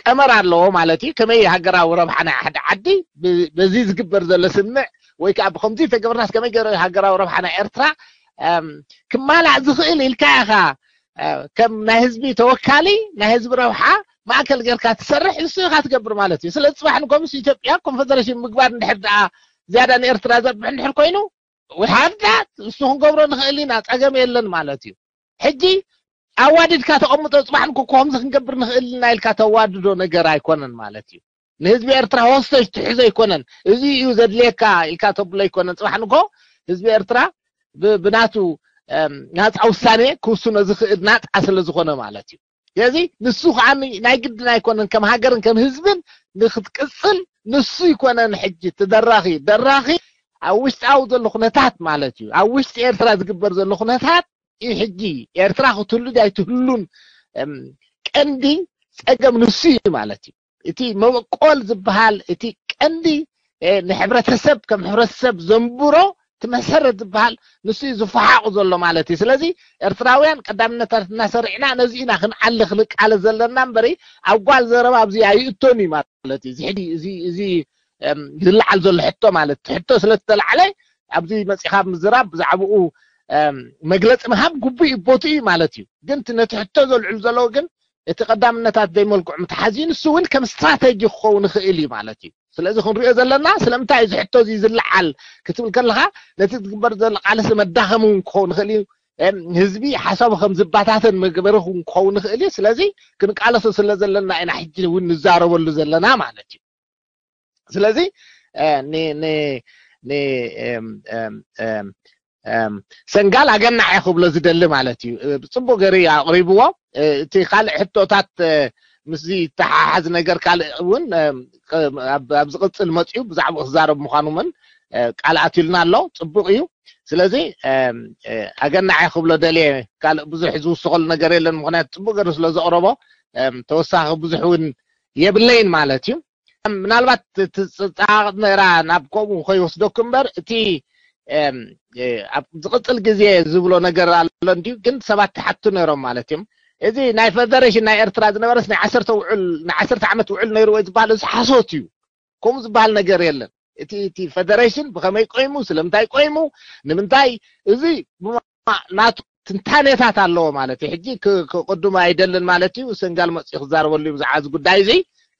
ቀመር ኣለዎ ማለት እዩ። ከመይ ሃገራዊ ረብሓ ናይ ሓደ ዓዲ በዚ ዝግበር ዘሎ ስምዕ ወይ ከዓ ብከምዚ ተገብርናስ ከመይ ገይሩ ሃገራዊ ረብሓ ናይ ኤርትራ ክማላእ ዝኽእል ኢልካ ኢኻ ከም ናይ ህዝቢ ተወካሊ ናይ ህዝቢ ረብሓ ማእከል ጌርካ ትሰርሕ እሱ ኢኻ ትገብር ማለት እዩ። ስለዚ ፅባሕ ንጎምስ ኢትዮጵያ ኮንፈደሬሽን ምግባር እንድሕር ደኣ ዝያዳ ንኤርትራ ዘርብሕ እንድሕር ኮይኑ ውሓዳ እሱ ክንገብሮ ንኽእል ኢና ፀገም የለን ማለት እዩ። ሕጂ ኣዋዲድካ ተቐምጦ ፅባሕ ንኮ ከምዚ ክንገብር ንኽእል ኢና ኢልካ ተዋድዶ ነገር ኣይኮነን ማለት እዩ። ንህዝቢ ኤርትራ ሆስቴጅ ትሕዞ ኣይኮነን። እዚ እዩ ዘድልየካ ኢልካ ተብሎ ኣይኮነን። ፅባሕ ንኮ ህዝቢ ኤርትራ ብናቱ ናፃ ውሳኔ ክውስኖ ዝኽእል ናፃ ስለ ዝኾነ ማለት እዩ። ስለዚ ንሱ ከዓ ናይ ግድን ኣይኮነን ከም ሃገርን ከም ህዝብን ንክትቅፅል ንሱ ይኮነን ሕጂ ትደራኺ ደራኺ ኣብ ውሽጣዊ ዘሎ ኩነታት ማለት እዩ። ኣብ ውሽጢ ኤርትራ ዝግበር ዘሎ ኩነታት እዩ። ሕጂ ኤርትራ ክትህሉ ኣይትህሉን ቀንዲ ፀገም ንሱ እዩ ማለት እዩ። እቲ መበቆል ዝበሃል እቲ ቀንዲ ንሕብረተሰብ ከም ሕብረተሰብ ዘንብሮ እቲ መሰረት ዝበሃል ንሱ እዩ ዝፈሓቑ ዘሎ ማለት እዩ። ስለዚ ኤርትራውያን ቀዳምነታት እናሰሪዕና ነዚ ኢና ክንዓሊ ክንቃለ ዘለና እምበሪ ኣብ ጓል ዘረባ ኣብዚ ኣይእቶን እዩ ማለት እዩ። እዚ ሕጂ እዚ እዚ ዝለዓል ዘሎ ሕቶ ማለት እቲ ሕቶ ስለ ዝተላዕለ ኣብዚ መፂኻ ምዝራብ ብዛዕባኡ መግለፂ ምሃብ ግቡእ እዩ ቦትኡ እዩ ማለት እዩ። ግን ነቲ ሕቶ ዘልዕሉ ዘለዉ ግን እቲ ቀዳምነታት ዘይመልክዑ ምትሓዝዩ ንሱ እውን ከም ስትራተጂ ክኸውን ይኽእል እዩ ማለት እዩ። ስለዚ ክንሪኦ ዘለና ስለምንታይ እዚ ሕቶ እዚ ዝለዓል ክትብል ከለካ ነቲ ዝግበር ዘሎ ቃልሲ መዳኸሚ እውን ክኸውን ይኽእል እዩ። ህዝቢ ሓሳቡ ከም ዝባታተን መግበሪ እውን ክኸውን ይኽእል እዩ። ስለዚ ክንቃለሶ ስለ ዘለና ኢና ሕጂ እውን ንዛረበሉ ዘለና ማለት እዩ። ስለዚ ሰንጋል ኣገናዕ ክብሎ ዝደሊ ማለት እዩ። ብፅቡቅ ገይሩ ኣቅሪብዎ። እቲ ካልእ ሕቶታት ምስዚ ተሓሓዝ ነገር ካልእ እውን ኣብ ዝቕፅል መፅኡ ብዛዕባ ክዛረብ ምዃኑ እውን ቃል ኣትዩልና ኣሎ። ፅቡቕ እዩ። ስለዚ ኣገናዓይ ክብሎ ደልየ ካልእ ብዙሕ ዝውስኸሉ ነገር የለን። ምክንያቱ ፅቡቕ ገይሩ ስለ ዘቕረቦ ተወሳኺ ብዙሕ እውን የብለይን ማለት እዩ። ምናልባት ትፅጣቕ ነራ ናብ ከምኡ ከይወስደኩ እምበር እቲ ኣብ ዝቕፅል ግዜ ዝብሎ ነገር ኣሎ እንዲዩ። ግን ሰባት ትሓቱ ነይሮም ማለት እዮም። እዚ ናይ ፈደሬሽን ናይ ኤርትራ ዝነበረስ ናይ ዓሰርተ ውዕል ናይ ዓሰርተ ዓመት ውዕል ነይሩ ወይ ዝበሃል እዚ ሓሶት እዩ። ከምኡ ዝበሃል ነገር የለን። እቲ እቲ ፈደሬሽን ብኸመይ ቆይሙ፣ ስለምንታይ ቆይሙ፣ ንምንታይ፣ እዚ ናቱ ትንታኔታት ኣለዎ ማለት እዩ። ሕጂ ክቅድሙ ኣይደልን ማለት እዩ። ሰንጋል መፅኡ ክዛረበሉ እዩ ብዛዕባ እዚ ጉዳይ እዚ።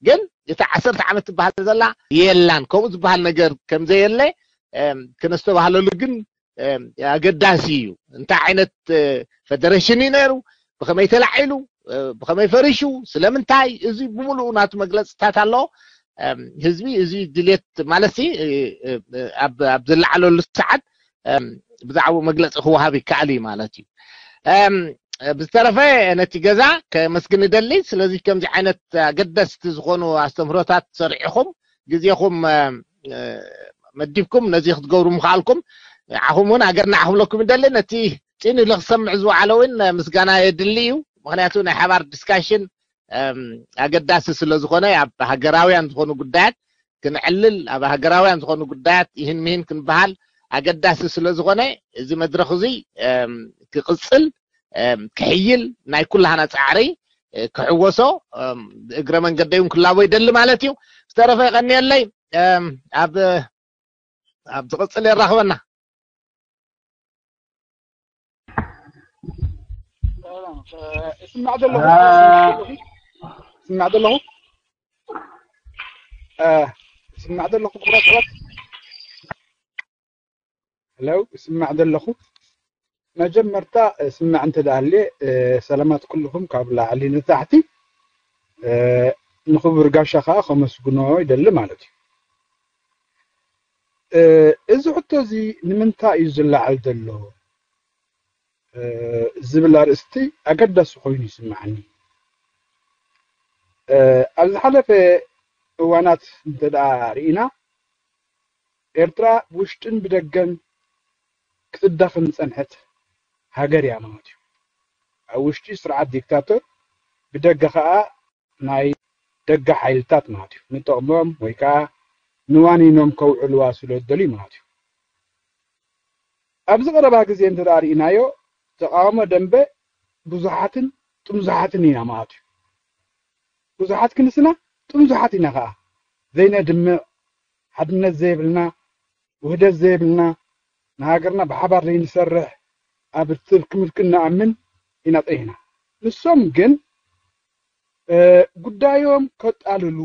ግን እቲ ዓሰርተ ዓመት ትበሃል ዘላ የላን። ከምኡ ዝበሃል ነገር ከምዘየለ ክነስተባህለሉ ግን ኣገዳሲ እዩ። እንታይ ዓይነት ፈደሬሽን እዩ ነይሩ፣ ብኸመይ ተላዒሉ፣ ብኸመይ ፈሪሹ፣ ስለምንታይ፣ እዚ ብምሉኡ ናቱ መግለፅታት ኣለዎ። ህዝቢ እዚ ድሌት ማለት ኣብ ዝለዓለሉ ሰዓት ብዛዕባኡ መግለፂ ክወሃብ ይከኣል እዩ ማለት እዩ። ብዝተረፈ ነቲ ገዛ ከመስግን እደሊ። ስለዚ ከምዚ ዓይነት ኣገደስቲ ዝኾኑ ኣስተምህሮታት ሰሪዕኹም ግዜኹም መዲብኩም ነዚ ክትገብሩ ምኽኣልኩም ንዓኹም እውን ኣገርናዕ ክብለኩም ይደሊ። ነቲ ፂን ኢሉ ክሰምዕ ዝወዓለ እውን ምስጋና የድሊ እዩ። ምክንያቱ ናይ ሓባር ዲስካሽን ኣገዳሲ ስለ ዝኾነ ኣብ ሃገራውያን ዝኾኑ ጉዳያት ክንዕልል፣ ኣብ ሃገራውያን ዝኾኑ ጉዳያት ይህን ምሂን ክንበሃል ኣገዳሲ ስለ ዝኾነ እዚ መድረኽ እዚ ክቕፅል ክሕይል ናይ ኩላህና ፃዕሪ ክሕወሶ እግረ መንገደይ እውን ክላቦ ይደሊ ማለት እዩ። ዝተረፈ የቐንየለይ። ኣብ ኣብ ዝቕፅል የራኽበና። እስማዕ ዘለኹ እስማዕ ዘለኹ እስማዕ ዘለኹ ክቡራት ሰባት ለው እስማዕ ዘለኹ። መጀመርታ ስማዕ እንተ ደኣ ሃልየ ሰላማት ኩልኹም ካብ ላዕሊ ንታሕቲ ንኽቡር ጋሻ ከዓ ከመስግኖ ይደሊ ማለት እዩ። እዚ ሕቶ እዚ ንምንታይ እዩ ዝለዓል ዘሎ ዝብል ኣርእስቲ ኣገዳሲ ኮይኑ ይስምዓኒ። ኣብ ዝሓለፈ እዋናት እንተ ደኣ ርኢና ኤርትራ ብውሽጥን ብደገን ክትዳኸም ዝጸንሐት ሃገር እያ ማለት እዩ። ኣብ ውሽጢ ስርዓት ዲክታቶር ብደገ ከኣ ናይ ደገ ሓይልታት ማለት እዩ። ንጥቕሞም ወይ ከኣ ንዋኒኖም ከውዕልዋ ስለ ዝደልዩ ማለት እዩ። ኣብዚ ቀረባ ግዜ እንተ ደኣ ርኢናዮ ተቓውሞ ደንበ ብዙሓትን ጥምዙሓትን ኢና ማለት እዩ። ብዙሓት ክንስና ጥምዙሓት ኢና ከኣ ዘይነድምዕ ሓድነት ዘይብልና ውህደት ዘይብልና ንሃገርና ብሓባር ዘይንሰርሕ ኣብ ትርኪ ምልኪ እንኣምን ኢና ጸኒሕና። ንሶም ግን ጉዳዮም ከጣልሉ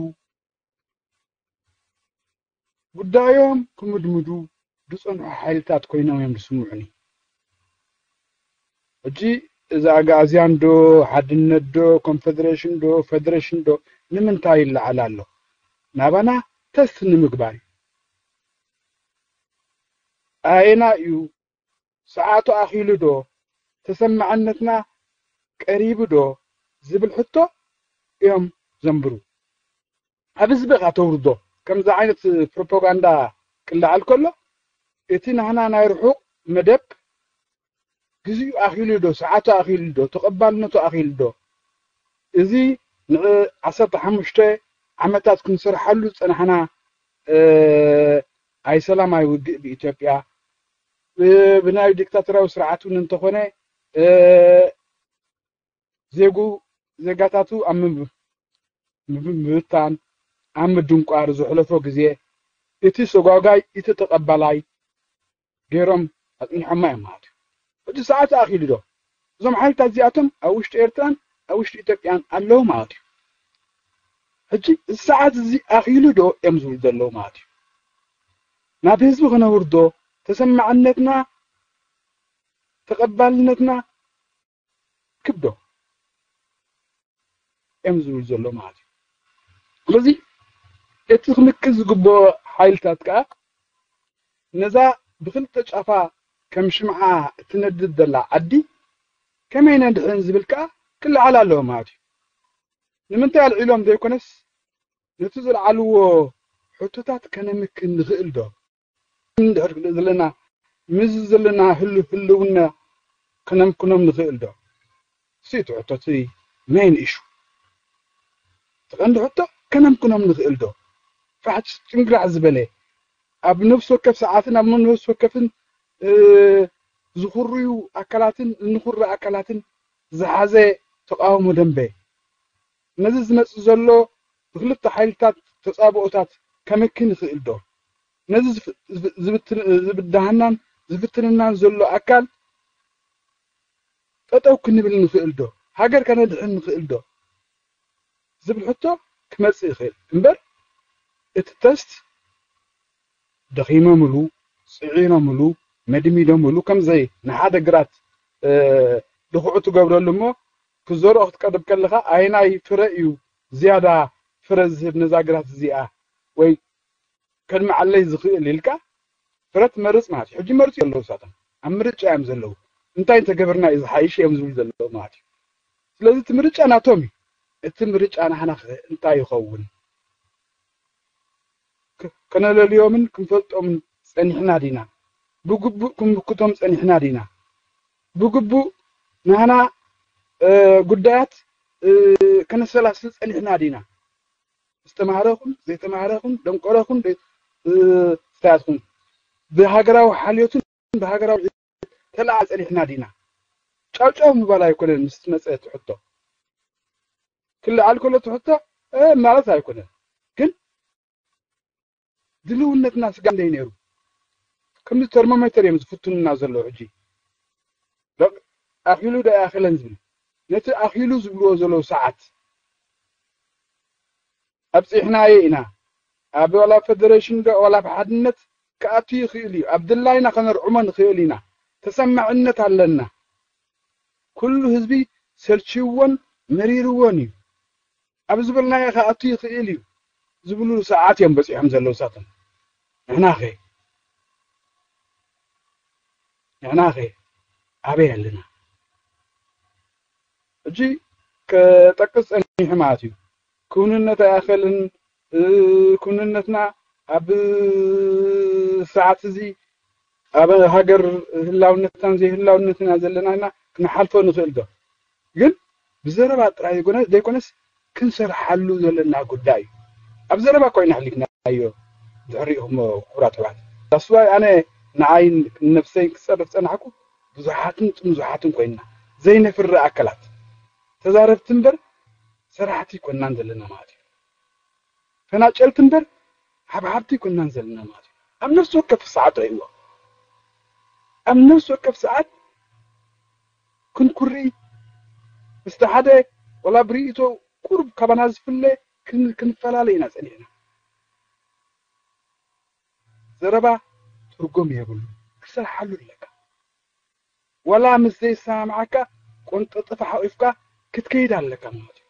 ጉዳዮም ክምድምዱ ዝጸንሑ ሓይልታት ኮይኖም እዮም ዝስምዑኒ። ሕጂ እዚ ኣግኣዝያን ዶ ሓድነት ዶ ኮንፈደሬሽን ዶ ፌደሬሽን ዶ ንምንታይ ይለዓል ኣሎ? ናባና ተስት ንምግባር እዩ። ኣየና እዩ ሰዓቱ ኣኺሉ ዶ ተሰማዕነትና ቀሪቡ ዶ ዝብል ሕቶ እዮም ዘንብሩ። ኣብ ህዝቢ ኢኻ ተውርዶ። ከምዚ ዓይነት ፕሮፓጋንዳ ክለዓል ከሎ እቲ ናህና ናይ ርሑቕ መደብ ግዚኡ ኣኺሉ ዶ ሰዓቱ ኣኺሉ ዶ ተቐባልነቱ ኣኺሉ ዶ እዚ ንዓሰርተ ሓሙሽተ ዓመታት ክንሰርሓሉ ዝጸናሕና ኣይሰላማይ ውግእ ብኢትዮጵያ ብናይ ዲክታቶራዊ ስርዓት እውን እንተኾነ ዜጉ ዜጋታቱ ኣብ ምብታን ኣብ ምድንቋር ዘሕለፎ ግዜ እቲ ሰጓጓይ እቲ ተቐባላይ ገይሮም ኣፅኒሖማ እዮም ማለት እዩ። ሕጂ ሰዓት ኣኺሉ ዶ እዞም ሓይልታት እዚኣቶም ኣብ ውሽጢ ኤርትራን ኣብ ውሽጢ ኢትዮጵያን ኣለዉ ማለት እዩ። ሕጂ እዚ ሰዓት እዚ ኣኺሉ ዶ እዮም ዝብሉ ዘለዉ ማለት እዩ። ናብ ህዝቢ ክነውርዶ ተሰማዕነትና ተቐባልነትና ክብዶ እዮም ዝብል ዘሎ ማለት እዩ። ስለዚ እቲ ክምክት ዝግብኦ ሓይልታት ከዓ ነዛ ብክልተ ጫፋ ከም ሽምዓ እትነድድ ዘላ ዓዲ ከመይ ነድሕን ዝብል ከዓ ክለዓል ኣለዎ ማለት እዩ። ንምንታይ ኣልዒሎም ዘይኮነስ ነቲ ዘልዓልዎ ሕቶታት ከነምክን ንኽእል ዶ? እንድሕር ዘለና፣ ምስዚ ዘለና ህሉ-፣ ህልውና ከነምክኖም ንኽእል ዶ? እሱ እዩ እቲ ሕቶ፣ እቲ ሜን ኢሹ። እቲ ቀንዲ ሕቶ ከነምክኖም ንኽእል ዶ? ፋሕ ጭንግራሕ ዝበለ፣ ኣብ ነፍሲ ወከፍ ሰዓትን ኣብ ነፍሲ ወከፍን፣ እ፣ ዝኹርዩ ኣካላትን እንኹሪ ኣካላትን ዝሓዘ ተቃውሞ ደንበ፣ ነዚ ዝመጽእ ዘሎ ብክልተ ሓይልታት ተጻብኦታት ከምክን ይኽእል ዶ? ነዚ ዝፍ-፣ ዝፍ-፣ ዝብትን-፣ ዝብዳህናን ዝፍትንናን ዘሎ ኣካል ጠጠው ክንብል ንኽእል ዶ? ሃገር ከነድሕን ንኽእል ዶ? ዝብል ሕቶ ክመጽእ ይኽእል እምበር፣ እቲ ተስት ደኺሞምሉ፣ ጽዒኖምሉ፣ መድሚዶምሉ፣ ከምዘይ ንሓደ ግራት፣ እ፣ ድኹዑ ትገብረሉ እሞ፣ ክዘርኦ ክትቀርብ ከለኻ፣ ኣየናይ ፍረ እዩ ዝያዳ ፍረ ዝህብ ነዛ ግራት እዚኣ፣ ወይ ከልምዓለይ ዝኽእል ኢልካ ፍረ ትመርጽ ማለት እዩ። ሕጂ መርጹ ኣለዉ፣ ንሳቶም ኣብ ምርጫ እዮም ዘለዉ። እንታይ እንተገበርና እዩ ዝሓይሽ እዮም ዝብሉ ዘለዉ ማለት እዩ። ስለዚ እቲ ምርጫ ናቶም እዩ። እቲ ምርጫ ናህና ኸ እንታይ ይኸውን? ከ-፣ ከነለልዮምን ክንፈልጦምን ጸኒሕና ዲና? ብግቡእ ክንምክቶም ጸኒሕና ዲና? ብግቡእ ናህና፣ እ፣ ጉዳያት፣ እ፣ ከነሰላስል ጸኒሕና ዲና? ዝተማህረ ኹን፣ ዘይተማህረ ኹን፣ ደንቆሮ ኹን፣ ደይ-፣ እ፣ ስታያት ኹን፣ ብሃገራዊ ሓልዮትን ብሃገራዊ ተለዓ ጸኒሕና ዲና? ጫውጫው ምባል ኣይኮነን ምስ መጸ እቲ ሕቶ። ክለዓል ከሎ እቲ ሕቶ፣ እ፣ ማለት ኣይኮነን። ግን ድልውነትና ስጋ እንደይ ነይሩ? ከምዚ ተርሞሜተር እዮም ዝፍትኑና ዘለዉ ሕጂ። ደቕ-፣ ኣኺሉ ዶ ኣይኣኸለን ዝብል። ነቲ ኣኺሉ ዝብልዎ ዘለዉ ሰዓት ኣብጺሕናዮ ኢና። ኣብ ዋላ ፈደሬሽን ዶ ዋላ ኣብ ሓድነት ክኣቱ ይኽእል እዩ። ኣብ ድላይና ከነርዕሞ ንኽእል ኢና። ተሰማዕነት ኣለና። ኩሉ ህዝቢ ሰልችዎን መሪርዎን እዩ። ኣብ ዝበልናዮ ክኣቱ ይኽእል እዩ ዝብሉ ሰዓት እዮም በጺሖም ዘለዉ ንሳቶም። ንሕናኸ? ንሕናኸ ኣበይ ኣለና? ሕጂ ከጠቅስ ጸኒሑ ማለት እዩ። ክውንነት ኣይኣኸልን፣ እ፣ ክውንነትና ኣብ ሰዓት እዚ ኣብ ሃገር ህላውነትናን ዘይህላውነትና ዘለና ኢና፣ ክንሓልፎ ንኽእል ዶ? ግን ብዘረባ ጥራይ ዘይኮነ-፣ ዘይኮነስ ክንሰርሓሉ ዘለና ጉዳይ እዩ። ኣብ ዘረባ እኮ ኢና ኣሕሊፍናዮ፣ ድሕሪኡ እሞ ክቡራት ኣሕዋት። ዳስዋይ ኣነ ንዓይን ንነብሰይን ክጸርፍ ጸናሕኩ፣ ብዙሓትን ጽምዙሓትን ኮይንና፣ ዘይነፍሪ ኣካላት። ተዛረብቲ እምበር ሰራሕቲ ኣይኮንናን ዘለና ማለት እዩ። ፈናጨልቲ እምበር ሓብሓብቲ ኣይኮንናን ዘለና ማለት እዩ። ኣብ ነፍሲ ወከፍ ሰዓት ርእይዎ። ኣብ ነፍሲ ወከፍ ሰዓት ክንኩሪ፣ ምስቲ ሓደ ወላ ብርእይቶ ቁሩብ ካባና ዝፍለ ክን-፣ ክንፈላለ ኢና ጸኒሕና። ዘረባ ትርጉም የብሉ፣ ክሰርሓሉ ኣለካ። ወላ ምስ ዘይሰማምዓካ ቆንጠጥፍ ሓቂፍካ ክትከይድ ኣለካ ማለት እዩ።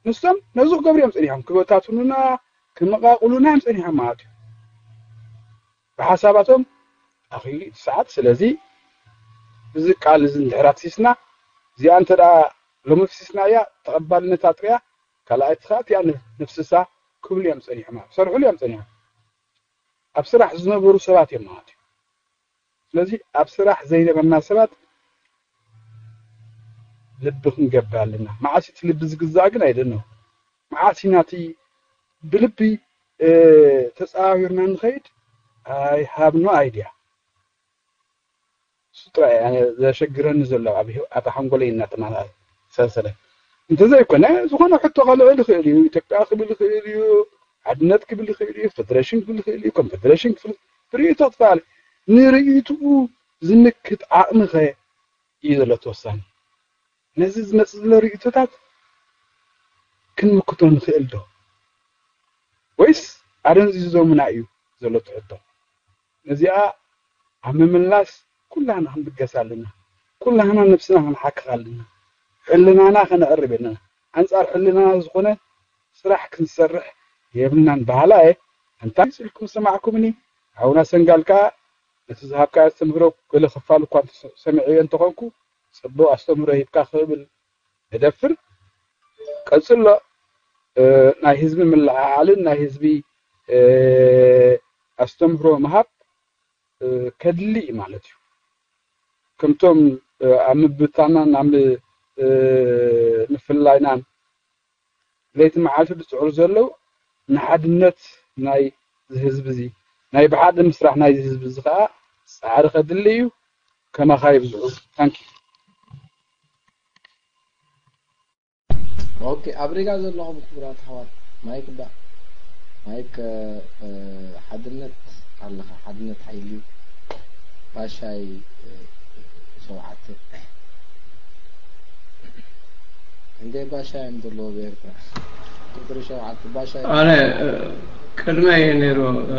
ንሶም ነዚ ክገብሩ እዮም ጸኒሖም፣ ክበታትኑና፣ ክመቓቕሉና እዮም ጸኒሖም ማለት እዩ። ብሓሳባቶም ኣኺሉ እቲ ሰዓት። ስለዚ እዚ ቃል እዚ እንድሕር ኣፍሲስና፣ እዚኣ እንተ ደኣ ሎሚ ኣፍሲስናያ፣ ተቐባልነታ ኣጥርያ፣ ካልኣይቲ ከኣ እቲኣ ን-፣ ነፍስሳ ክብሉ እዮም ጸኒሖም፣ ክሰርሑሉ እዮም ጸኒሖም። ኣብ ስራሕ ዝነበሩ ሰባት እዮም ማለት እዩ። ስለዚ ኣብ ስራሕ ዘይነበርና ሰባት ልቢ ክንገብር ኣለና። መዓስ እቲ ልቢ ዝግዛእ ግን ኣይደነው። መዓስ ኢና እቲ ብልቢ፣ እ፣ ተጸዋዊርና ንኸይድ? I have no idea። እሱ ጥራይ ኣነ ዘሸግረኒ ዘሎ ኣብ ህይወ-፣ ኣብ ሓንጎለይ እናተመሳሰለ። እንተዘይኮነ፣ ዝኾነ ሕቶ ከልዕል ይኽእል እዩ። ኢትዮጵያ ክብል ይኽእል እዩ፣ ሓድነት ክብል ይኽእል እዩ፣ ፌደሬሽን ክብል ይኽእል እዩ፣ ኮንፌደሬሽን ክብል፣ ርእይቶ ክፈላለ። ንርእይትኡ ዝምክት ዓቕሚ ኸ እዩ ዘሎ ተወሳኒ? ነዚ ዝመጽእ ዘሎ ርእይቶታት ክንምክቶ ንኽእል ዶ? ወይስ ኣደንዚዞምና እዩ ዘሎ እቲ ሕቶ? ነዚኣ ኣብ ምምላስ ኩላህና ክንብገስ ኣለና። ኩላህና ነብስና ክንሓክኽ ኣለና። ሕልናና ከነቕርብ ኣለና። ኣንጻር ሕልናና ዝኾነ ስራሕ ክንሰርሕ የብልናን በሃላ እየ። እንታይ ኢልኩም ዝሰማዕኩምኒ? ሓውና ሰንጋል ከኣ ነቲ ዝሃብካዮ ኣስተምህሮ ገለ ክፋሉ እኳ እንተ-፣ ሰሚዐዮ እንተኾንኩ፣ ጽቡቕ ኣስተምህሮ ሂብካ ክብል እደፍር። ቀጽሎ፣ እ፣ ናይ ህዝቢ ምልዕዓልን ናይ ህዝቢ፣ እ፣ ኣስተምህሮ ምሃብ፣ እ፣ ከድሊ እዩ ማለት እዩ። ከምቶም፣ እ፣ ኣብ ምብታናን ኣብ ም-፣ እ፣ ምፍልላይናን ለይቲ መዓልቲ ዝጽዕሩ ዘለዉ፣ ንሓድነት ናይ እዚ ህዝቢ እዚ፣ ናይ ብሓደ ምስራሕ ናይ እዚ ህዝቢ እዚ ከኣ ጻዕሪ ከድሊ እዩ። ከማኻ ይብዝሑ። ታንኪ። ኦኬ፣ ኣብ ሪጋ ዘለኹም ክቡራት ኣሕዋት፣ ማይክ ባ-፣ ማይክ፣ እ፣ ሓድነት ኣለኻ፣ ሓድነት ሓይሊ፣ ባሻይ፣ እ፣ ሸውዓተ። እንደ ባሻይ እዮም ዘለዎ ብኤርትራ። ቁጽሪ ሸውዓተ፣ ባሻይ። ኣነ፣ እ፣ ቅድመይ ነይሩ፣ እ፣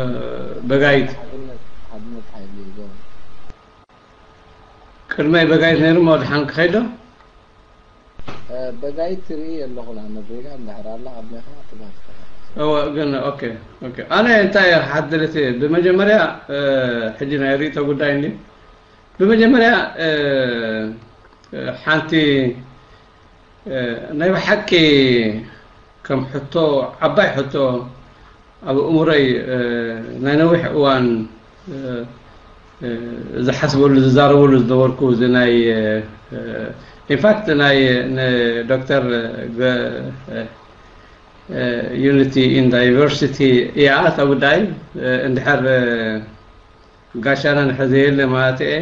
በጋይት። ሓድነት፣ ሓድነት ሓይሊ ይዞም። ቅድመይ በጋይት ነይሩ፣ እሞ ድሓን ክኸይድ ዶ? እ፣ በጋይት ትርኢ ኣለኹ፣ ንኣብነት ሪጋ እንድሕር ኣላ ቅድሜኻ ትባህ ትኸእል። እወ፣ ግን፣ ኦኬ፣ ኦኬ። ኣነ እንታይ እየ ክሓድል እቲ፣ ብመጀመርያ፣ እ፣ ሕጂ ናይ ርእይቶ ጉዳይ እንዲ። ብመጀመርያ፣ እ፣ እ፣ ሓንቲ፣ እ፣ ናይ ብሓቂ ከም ሕቶ፣ ዓባይ ሕቶ ኣብ እምሮይ፣ እ፣ ናይ ነዊሕ እዋን፣ እ፣ እ፣ ዝሓስበሉ፣ ዝዛረበሉ ዝነበርኩ፣ እዚ ናይ፣ እ፣ እ፣ ኢንፋክት ናይ ንዶክተር ገ-፣ እ፣ እ፣ ዩኒቲ ኢን ዳይቨርሲቲ እያ እታ ጉዳይ። እ፣ እንድሕር፣ እ፣ ጋሻና ንሕዘየለ ማለት እየ።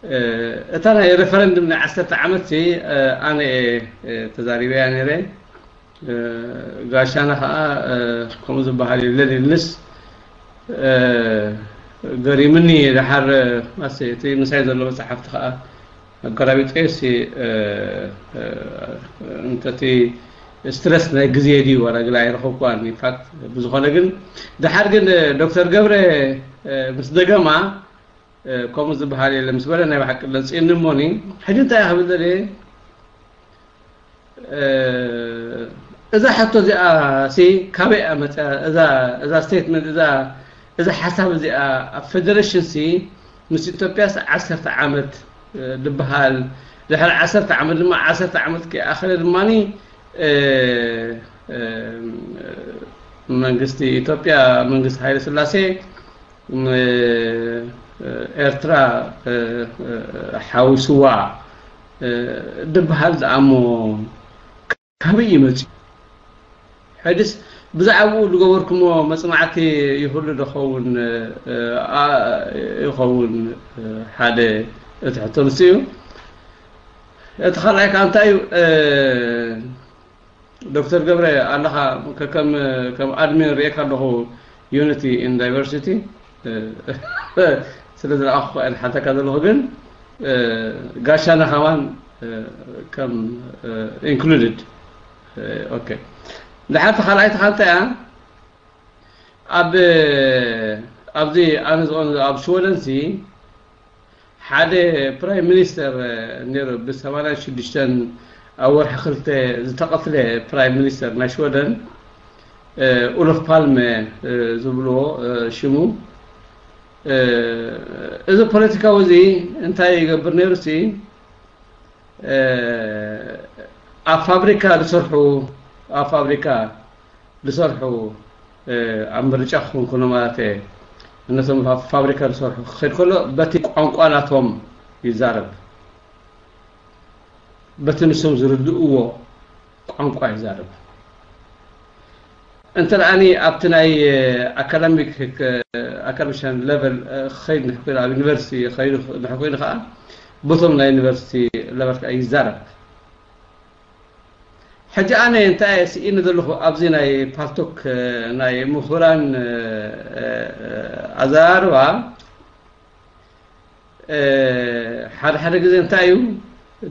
እ፣ እታ ናይ ሬፈረንድም ናይ ዓሰርተ ዓመት ሲ፣ እ፣ ኣነ እየ፣ እ፣ ተዛሪበያ ነይረ። እ፣ ጋሻና ኸዓ፣ እ፣ ከምኡ ዝበሃል የለን ኢልንስ፣ እ፣ ገሪምኒ። ደሓር፣ እ፣ ማሰ፣ እቲ ምሳይ ዘሎ መጽሓፍቲ ኸዓ ኣገላቢጠ ሲ፣ እ፣ እ፣ እንተቲ ስትረስ ናይ ግዜ ድዩ ዋላ ግላ ኣይረኸብኩዋን። ኢንፋክት ብዝኾነ ግን ደሓር ግን፣ እ፣ ዶክተር ገብረ፣ እ፣ ምስ ደገማ፣ እ፣ ከምኡ ዝበሃል የለ ምስ በለ ናይ ብሓቂ ለጽየኒ እሞኒ። ሕጂ እንታይ እየ ክብል ደልየ? እ፣ እዛ ሕቶ እዚኣ ሲ ካበይ እያ መጽያ? እዛ፣ እዛ ስቴትመንት፣ እዛ፣ እዛ ሓሳብ እዚኣ ኣብ ፌደሬሽን ሲ ምስ ኢትዮጵያስ ዓሰርተ ዓመት፣ እ፣ ዝበሃል፣ ድሕሪ ዓሰርተ ዓመት ድማ ዓሰርተ ዓመት ከይኣኸለ ድማኒ፣ እ፣ እ፣ መንግስቲ ኢትዮጵያ፣ መንግስቲ ሃይለ ስላሴ፣ ም-፣ ኤርትራ፣ እ፣ እ፣ ሓዊስዋ፣ እ፣ ድበሃል ደኣሞ ካበይ እዩ መጺኡ? ሕድስ ብዛዕባኡ ዝገበርኩሞ መጽናዕቲ ይህሉ ዶ ኸውን፣ እ፣ ኣ-፣ ይኸውን፣ እ፣ ሓደ እቲ ሕቶ ንሱ እዩ። እቲ ካልኣይ ከኣ እንታይ እዩ፣ እ፣ ዶክተር ገብረ ኣለኻ፣ ከ-፣ ከም፣ ከም ኣድሚን ርእየካ ኣለኹ፣ ዩኒቲ ኢን ዳይቨርሲቲ። ስለ ዝረኣኹ እየ ዝሓተካ ዘለኹ፣ ግን፣ እ፣ ጋሻና ከማን፣ እ፣ ከም፣ እ፣ ኢንክሉድድ። እ፣ ኦኬ። ድሓር እቲ ካልኣይቲ እንታይ እያ? ኣብ፣ ኣብዚ ኣነ ዝቐኑ ኣብ ሽወደን ሲ ሓደ ፕራይም ሚኒስተር፣ እ፣ ነይሩ፣ ብ ሰማንያን ሽዱሽተን ኣብ ወርሒ ክልተ ዝተቐትለ ፕራይም ሚኒስተር ናይ ሽወደን፣ እ፣ ኡሎፍ ፓልመ፣ እ፣ ዝብልዎ፣ እ፣ ሽሙ። እ፣ እዚ ፖለቲካዊ እዚ እንታይ ይገብር ነይሩ ሲ፣ እ፣ ኣብ ፋብሪካ ዝሰርሑ፣ ኣብ ፋብሪካ ዝሰርሑ፣ እ፣ ኣብ ምርጫ ክኾን ከሎ ማለት እየ፣ እነቶም ኣብ ፋብሪካ ዝሰርሑ ክኸድ ከሎ በቲ ቋንቋ ናቶም ይዛረብ፣ በቲ ንሶም ዝርድእዎ ቋንቋ ይዛረብ። እንተ ደኣኒ ኣብቲ ናይ፣ እ፣ ኣካዳሚክ፣ እ፣ ኣካዳሚሽን ሌቨል፣ እ፣ ክኸይድ ንሕኩይን፣ ኣብ ዩኒቨርሲቲ ክኸይድ ንሕኩይን ከዓ በቶም ናይ ዩኒቨርሲቲ ሌቨል ከዓ ይዛረብ። ሕጂ ኣነ እንታይ እየ ስኢነ ዘለኹ ኣብዚ ናይ ፓልቶክ፣ እ፣ ናይ ምሁራን፣ እ፣ እ፣ ኣዘራርባ፣ እ፣ ሓደ ሓደ ግዜ እንታይ እዩ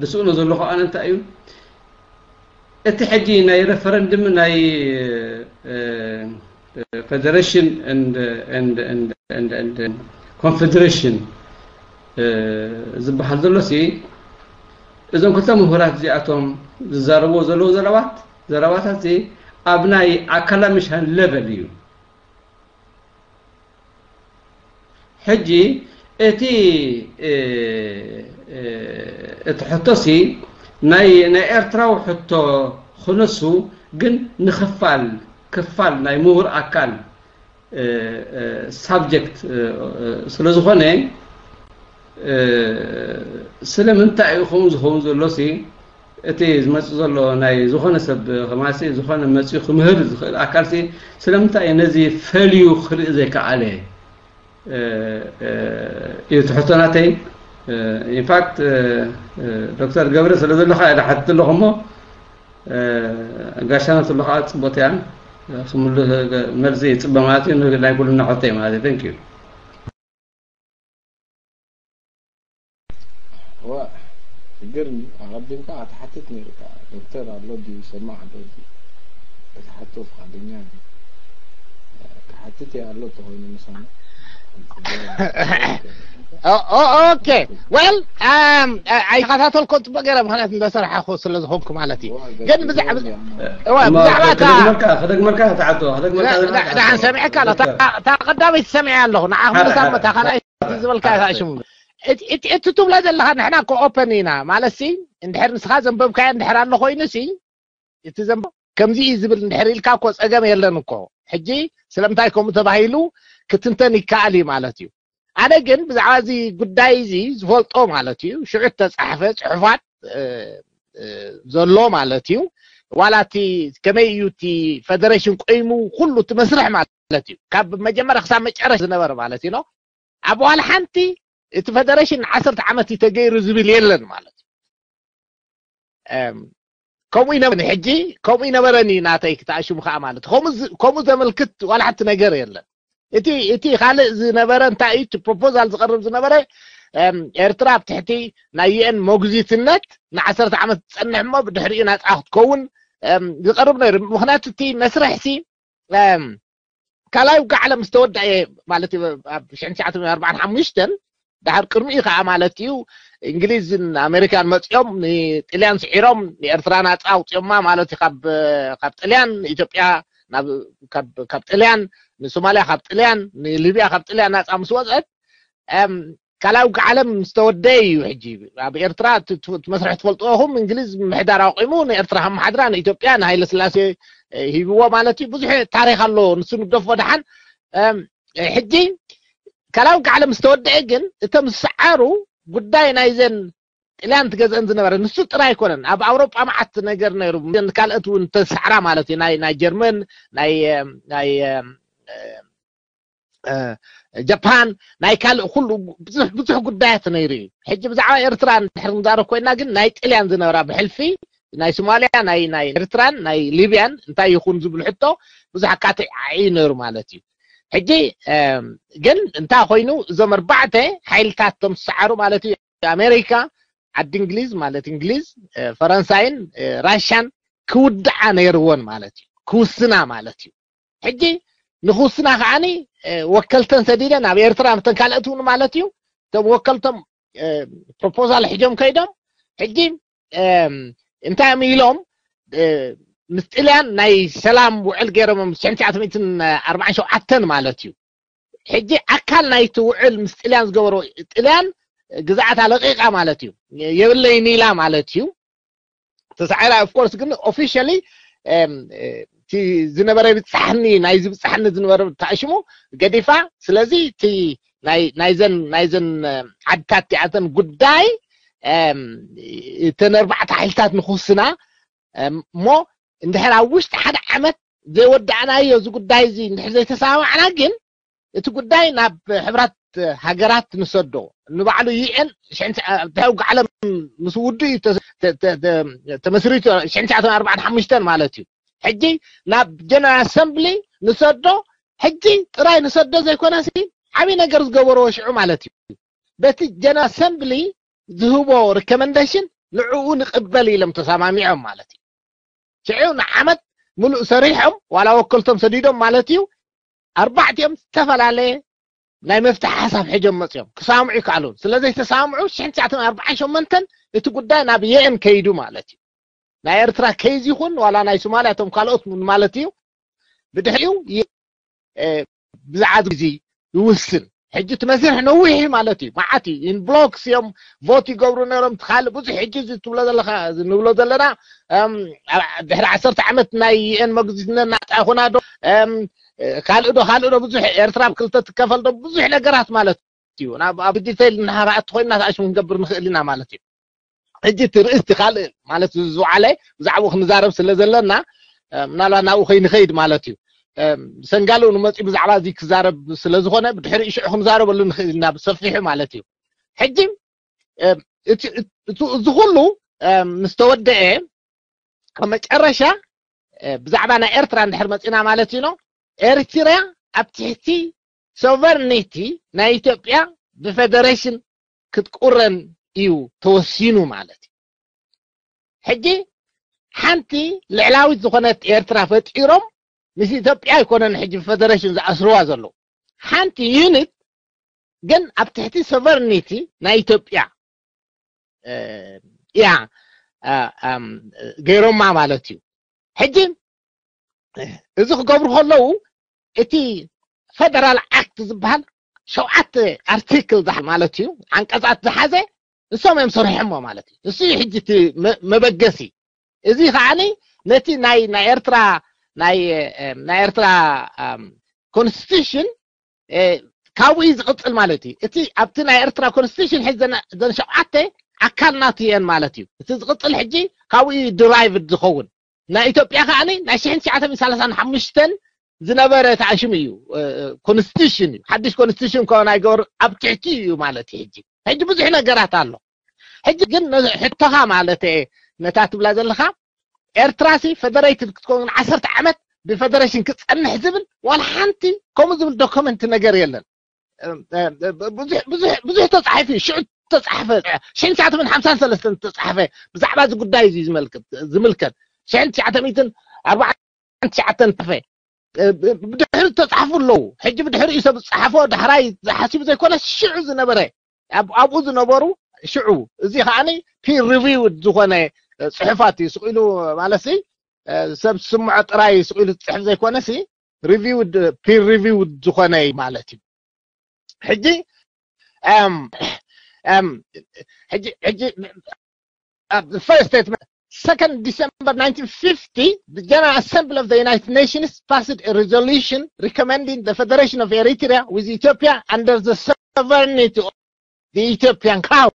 ዝስእኖ ዘለኹ ኣነ እንታይ እዩ እቲ ሕጂ ናይ ሬፈረንድም ናይ፣ እ፣ እ፣ ፌደሬሽን ኤንድ፣ ኤንድ፣ ኤንድ፣ ኤንድ፣ ኤንድ ኮንፌደሬሽን፣ እ፣ ዝበሃል ዘሎ ሲ፣ እዞም ክልተ ምሁራት እዚኣቶም ዝዛረብዎ ዘለዉ ዘረባት፣ ዘረባታት ሲ ኣብ ናይ ኣካዳሚሻን ሌቨል እዩ። ሕጂ እቲ፣ እ፣ እ፣ እቲ ሕቶ ሲ ናይ፣ ናይ ኤርትራዊ ሕቶ ክነሱ ግን ንኽፋል ክፋል ናይ ምሁር ኣካል ሳብጀክት ስለ ዝኾነ ስለምንታይ እዩ ከምኡ ዝኸውን ዘሎ ሲ እቲ ዝመፅእ ዘሎ ናይ ዝኾነ ሰብ ከማሲ ዝኾነ መፅኡ ክምህር ዝኽእል ኣካል ሲ ስለምንታይ እዩ ነዚ ፈልዩ ክርኢ ዘይከኣለ እዩ ትሕቶ ናተይ። ኢንፋክት ዶክተር ገብረ ስለ ዘለኻ ኢለ ሓትት ኣለኹ እሞ ጋሻና ትሎ ከዓ ፅቡቅ እያ ክምሉ መልሲ ይፅበ ማለት እዩ ናይ ኩልና ሕቶ እዩ ማለት እዩ thank you ዋ ሽግር ኣቐዲምካ ክትሓትት ነይርካ ዶክተር ኣሎ ድዩ ይሰማዕ ኣሎ ድዩ ክትሓቶ ፍቓደኛ ድዩ ክሓትት እየ ኣሎ ተኾይኑ ምሳና ኦኬ well ኣይከታተልኮ ፅቡቅ ገይረ ምክንያት እንዳሰራሓኹ ስለ ዝኾንኩ ማለት እዩ ግን ብዛዕባ ብዛዕባ ከደግመልካ ተዓቶ ደሓን ሰሚዕካ ኣሎ እታ ቀዳመይቲ ሰሚዐ ኣለኹ ንዓኹም ሳመታ ካልኣይ ዝበልካ ሽሙ እቲ ትብሎ ዘለካ ንሕና እኮ ኦፐን ኢና ማለት ሲ እንድሕር ንስካ ዘንበብካዮ እንድሕር ኣሎ ኮይኑ ሲ እቲ ዘንበብ ከምዚ እዩ ዝብል እንድሕር ኢልካ እኮ ፀገም የለን እኮ ሕጂ ስለምንታይ ከምኡ ተባሂሉ ክትንተን ይከኣል እዩ ማለት እዩ ኣነ ግን ብዛዕባ እዚ ጉዳይ እዚ ዝፈልጦ ማለት እዩ ሽዑ ተፃሕፈ ፅሑፋት ዘሎ ማለት እዩ ዋላ እቲ ከመይ እዩ እቲ ፈደሬሽን ቆይሙ ኩሉ እቲ መስርሕ ማለት እዩ ካብ መጀመርያ ክሳብ መጨረሽ ዝነበረ ማለት እዩ ኣብ ዋላ ሓንቲ እቲ ፈደሬሽን ዓሰርተ ዓመት እዩ ተገይሩ ዝብል የለን ማለት እዩ ከምኡ ይነበረኒ ሕጂ ከምኡ ይነበረኒ ናተይ ክትኣሽሙ ከዓ ማለት ከምኡ ዘመልክት ዋላ ሓንቲ ነገር የለን እቲ እቲ ካልእ ዝነበረ እንታይ እዩ ፕሮፖዛል ዝቀርብ ዝነበረ ኤርትራ ኣብ ትሕቲ ናይ ዩኤን መጉዚትነት ንዓሰርተ ዓመት ትፀንሕ እሞ ብድሕሪኡ ናፃ ክትከውን ዝቀርብ ነይሩ ምክንያቱ እቲ መስርሕ ሲ ካልኣይ ውግእ ዓለም ምስ ተወደአ ማለት እዩ ኣብ ሽሕን ትሽዓተ ሚእትን ኣርባዓን ሓሙሽተን ድሓር ቅድሚኡ ከዓ ማለት እዩ እንግሊዝን ኣሜሪካን መፂኦም ንጥልያን ስዒሮም ንኤርትራ ናፃ ኣውፅኦማ ማለት እዩ ካብ ካብ ጥልያን ንኢትዮጵያ ካብ ጥልያን ንሶማልያ ካብ ጥልያን ንሊብያ ካብ ጥልያን ናፃ ምስ ወፀት ካልኣዊ ውግእ ዓለም ዝተወደአ እዩ ሕጂ ኣብ ኤርትራ መስርሒ ትፈልጥዎ ኢኹም እንግሊዝ ምሕዳር ኣቑሙ ንኤርትራ ከመሓድራ ንኢትዮጵያ ንሃይለ ስላሴ ሂብዎ ማለት እዩ ብዙሕ ታሪክ ኣሎ ንሱ ንግደፎ ደሓን ሕጂ ካልኣዊ ውግእ ዓለም ዝተወደአ ግን እቶም ዝሰዓሩ ጉዳይ ናይዘን ጥልያን ትገዝአን ዝነበረ ንሱ ጥራይ ኣይኮነን ኣብ ኣውሮጳ መዓት ነገር ነይሩ ካልኦት እውን ተሰዓራ ማለት እዩ ናይ ናይ ጀርመን ናይ ናይ ጃፓን ናይ ካልእ ኩሉ ብዙሕ ብዙሕ ጉዳያት ነይሩ እዩ ሕጂ ብዛዕባ ኤርትራ እንድሕር ንዛረብ ኮይና ግን ናይ ጥልያን ዝነበራ ብሕልፊ ናይ ሶማልያ ናይ ናይ ኤርትራን ናይ ሊብያን እንታይ ይኹን ዝብል ሕቶ ብዙሕ ኣካትዒ ነይሩ ማለት እዩ ሕጂ ግን እንታይ ኮይኑ እዞም ኣርባዕተ ሓይልታት ቶም ዝሰዓሩ ማለት እዩ ኣሜሪካ ዓዲ እንግሊዝ ማለት እንግሊዝ ፈረንሳይን ራሻን ክውድዓ ነይርዎን ማለት እዩ ክውስና ማለት እዩ ሕጂ ንክውስና ከዓኒ ወከልተን ሰዲደን ኣብ ኤርትራ ምተን ካልኦት እውን ማለት እዩ እቶም ወከልቶም ፕሮፖዛል ሒጆም ከይዶም ሕጂ እንታይ እዮም ኢሎም ምስ ጥልያን ናይ ሰላም ውዕል ገይሮም ሽሕን ትሽዓተ ሚእትን ኣርባዓን ሸውዓተን ማለት እዩ ሕጂ ኣካል ናይቲ ውዕል ምስ ጥልያን ዝገበሮ ጥልያን ግዝኣታ ለቂቃ ማለት እዩ የብለይን ኢላ ማለት እዩ ተሳዒራ ኦፍኮርስ ግን ኦፊሻሊ እቲ ዝነበረ ብፃሕኒ ናይዚ ብፃሕኒ ዝነበረ ተኣሽሙ ገዲፋ ስለዚ እቲ ናይዘን ናይዘን ዓድታት እቲኣተን ጉዳይ እተን ኣርባዕተ ሓይልታት ንክውስና እሞ እንድሕር ኣብ ውሽጢ ሓደ ዓመት ዘይወዳእናዮ እዚ ጉዳይ እዚ እንድሕር ዘይተሰማማዕና ግን እቲ ጉዳይ ናብ ሕብራት ሃገራት ንሰዶ ንባዕሉ ዩኤን ድሕሪ ዓለም ምስ ውዱ እዩ ተመስሪቱ ሽሕን ትሽዓተ ኣርባዓን ሓሙሽተን ማለት እዩ ሕጂ ናብ ጀነራል ኣሰምብሊ ንሰዶ ሕጂ ጥራይ ንሰዶ ዘይኮነ ሲ ዓብይ ነገር ዝገበርዎ ሽዑ ማለት እዩ በቲ ጀነራል ኣሰምብሊ ዝህቦ ሪኮመንዴሽን ንዕኡ ንቅበል ኢሎም ተሰማሚዖም ማለት እዩ ሽዑ ንዓመት ሙሉእ ሰሪሖም ዋላ ወከልቶም ሰዲዶም ማለት እዩ ኣርባዕቲኦም ዝተፈላለየ ናይ መፍትሒ ሓሳብ ሕጆም መፅኦም ክሳምዑ ይከኣሉ ስለ ዘይተሳምዑ ሽሕን ትሽዓተ ኣርባዓን ሸሞንተን እቲ ጉዳይ ናብ የኤን ከይዱ ማለት እዩ ናይ ኤርትራ ከይዝ ይኹን ዋላ ናይ ሶማልያ እቶም ካልኦት ማለት እዩ ብድሕሪኡ ብዛዕባ ግዜ ይውስን ሕጂ እቲ መስርሕ ነዊሕ ማለት እዩ፣ መዓት እዩ። ኢን ብሎክስ እዮም ቮት ይገብሩ ነይሮም። ትካል ብዙሕ ሕጂ እዚ ትብሎ ዘለካ፣ ንብሎ ዘለና ድሕሪ ዓሰርተ ዓመት ናይ ዩኤን መግዚትነት ናፃ ይኹና ዶ ካልእ ዶ ካልእ ዶ ብዙሕ ኤርትራ ኣብ ክልተ ትከፈል ዶ ብዙሕ ነገራት ማለት እዩ። ኣብ ዲቴይል እናሃባኣት ኮይና ኣሽሙ ክንገብር ንኽእል ኢና ማለት እዩ። ሕጂ እቲ ርእስቲ ካልእ ማለት ዝውዓለ ብዛዕባኡ ክንዛረብ ስለ ዘለና ምናልባት ናብኡ ከይንኸይድ ማለት እዩ። ሰንጋሉ ንመፂ ብዛዕባ እዚ ክዛረብ ስለ ዝኾነ ብድሕሪ ሽዑ ክንዛረበሉ ንኽእል ኢና ብሰፊሑ ማለት እዩ። ሕጂ እዚ ኩሉ ምስ ተወደአ ኣብ መጨረሻ ብዛዕባ ናይ ኤርትራ እንድሕር መፂና ማለት እዩ፣ ኤርትራ ኣብ ትሕቲ ሶቨርኒቲ ናይ ኢትዮጵያ ብፌደሬሽን ክትቁረን እዩ ተወሲኑ ማለት እዩ። ሕጂ ሓንቲ ልዕላዊት ዝኾነት ኤርትራ ፈጢሮም ምስ ኢትዮጵያ ኣይኮነን ሕጂ ብፌደሬሽን ዝኣስርዋ ዘለዉ። ሓንቲ ዩኒት ግን ኣብ ትሕቲ ሶቨርኒቲ ናይ ኢትዮጵያ እያ ገይሮማ ማለት እዩ። ሕጂ እዚ ክገብሩ ከለዉ እቲ ፌደራል ኣክት ዝበሃል ሸውዓተ ኣርቲክል ማለት እዩ፣ ዓንቀፃት ዝሓዘ ንሶም እዮም ሰሪሖሞ ማለት እዩ። እሱ እዩ ሕጂ እቲ መበገሲ። እዚ ከዓኒ ነቲ ናይ ናይ ኤርትራ ናይ ናይ ኤርትራ ኮንስቲቱሽን ካብኡ እዩ ዝቕፅል ማለት እዩ። እቲ ኣብቲ ናይ ኤርትራ ኮንስቲቱሽን ሕዚ ዘን ሸውዓተ ኣካል ናቱ እየን ማለት እዩ። እቲ ዝቕፅል ሕጂ ካብኡ እዩ ድራይቭድ ዝኸውን። ናይ ኢትዮጵያ ከዓኒ ናይ ሽሕን ትሽዓተ ሚእትን ሰላሳን ሓሙሽተን ዝነበረ ተኣሽሙ እዩ። ኮንስቲቱሽን እዩ፣ ሓድሽ ኮንስቲቱሽን ከሆን ኣይገበር ኣብ ትሕቲ እዩ ማለት እዩ። ሕጂ ሕጂ ብዙሕ ነገራት ኣሎ። ሕጂ ግን ሕቶኻ ማለት ነታ ትብላ ዘለኻ ኤርትራሲ ፈደሬትድ ክትከውን ዓሰርተ ዓመት ብፈደሬሽን ክፀንሕ ዝብል ዋላ ሓንቲ ከምኡ ዝብል ዶክመንት ነገር የለን። ብዙሕ ተፃሒፉ እዩ፣ ሽዑ ተፃሕፈ፣ ሽሕን ትሽዓተ ሚእትን ሓምሳን ሰለስተን ዝተፃሕፈ ብዛዕባ እዚ ጉዳይ እዚ ዝምልከት ሽሕን ትሽዓተ ሚእትን ኣርባዓን ትሽዓተን ተፈ ብድሕሪ ተፃሕፉ ኣለዉ። ሕጂ ብድሕሪኡ ሰብ ዝፀሓፎ ዳሕራይ ዝሓሲቡ ዘይኮነ ሽዑ ዝነበረ ኣብኡ ዝነበሩ ሽዑ እዚ ከዓኒ ፒር ሪቪውድ ዝኾነ ፅሑፋት እዩ ስኢሉ ማለት ሰብ ስምዖ ጥራይ ስኢሉ ዝፅሕፍ ዘይኮነ ሲ ሪቪውድ ፒር ሪቪውድ ዝኾነ እዩ ማለት እዩ። ሕጂ ሕጂ ሕጂ first statement second December nineteen fifty the General Assembly of the United Nations passed a resolution recommending the federation of Eritrea with Ethiopia under the sovereignty of the Ethiopian crown.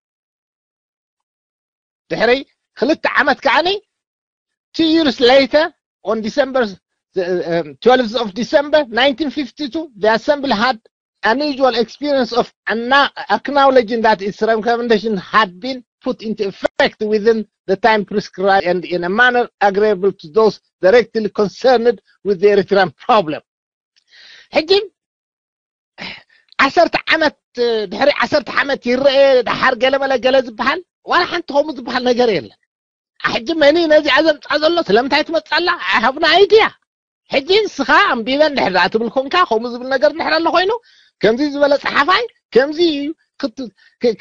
ድሕሪ ክልተ ዓመት ከዓኒ two years later on December the, um, twelfth of December nineteen fifty-two the assembly had unusual experience of acknowledging that its recommendation had been put into effect within the time prescribed and in a manner agreeable to those directly concerned with the Eritrean problem. ሕጂ ዓሰርተ ዓመት ድሕሪ ዓሰርተ ዓመት ይረአ ደሓር ገለመለ ገለ ዝበሃል ዋላ ሓንቲ ከምኡ ዝበሃል ነገር የለን። ሕጂ መኒ ነዚኣ ዘምፃ ዘሎ ስለምንታይ ትመፅእ ኣላ? I have no idea። ሕጂ ንስኻ ኣንቢበ እንድሕር ደኣ ትብል ኮንካ ከምኡ ዝብል ነገር እንድሕር ኣሎ ኮይኑ ከምዚ ዝበለ ፀሓፋይ ከምዚ እዩ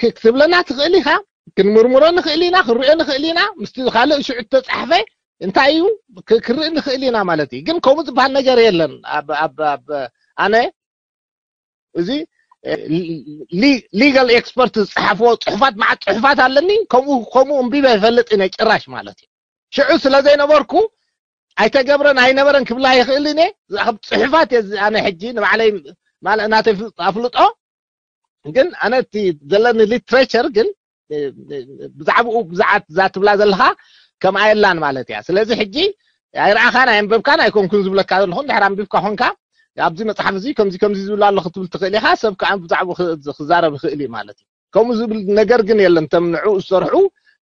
ክትብለና ትኽእል ኢኻ። ክንምርምሮ ንኽእል ኢና፣ ክንሪኦ ንኽእል ኢና። ምስቲ ካልእ ሽዑ ተፃሕፈ እንታይ እዩ ክንርኢ ንኽእል ኢና ማለት እዩ። ግን ከምኡ ዝበሃል ነገር የለን። ኣነ እዚ ሊጋል ኤክስፐርት ዝፀሓፍዎ ፅሑፋት መዓት ፅሑፋት ኣለኒ። ከምኡ ከምኡ እንቢበ ይፈልጥ እነ ጭራሽ ማለት እዩ። ሽዑ ስለ ዘይነበርኩ ኣይተገብረን ኣይነበረን ክብላ ይኽእል እነ። ካብ ፅሑፋት እየ ኣነ ሕጂ ንባዕለይ ማለት ናተይ ኣፍልጦ ግን ኣነ እቲ ዘለኒ ሊትሬቸር ግን ብዛዕባኡ ብዛዓት እዛ ትብላ ዘለኻ ከምኣ የላን ማለት እያ። ስለዚ ሕጂ ኣይረኣኻን ኣየንበብካን ኣይኮንኩን ዝብለካ ዘለኹ። እንድሕር ኣንቢብካ ኮንካ ኣብዚ መፅሓፍ እዚ ከምዚ ከምዚ ዝብል ኣሎ ክትብል ትኽእል ኢኻ። ሰብ ከዓ ብዛዕባኡ ክዛረብ ይኽእል እዩ ማለት እዩ። ከምኡ ዝብል ነገር ግን የለን። እቶም ንዕኡ ዝሰርሑ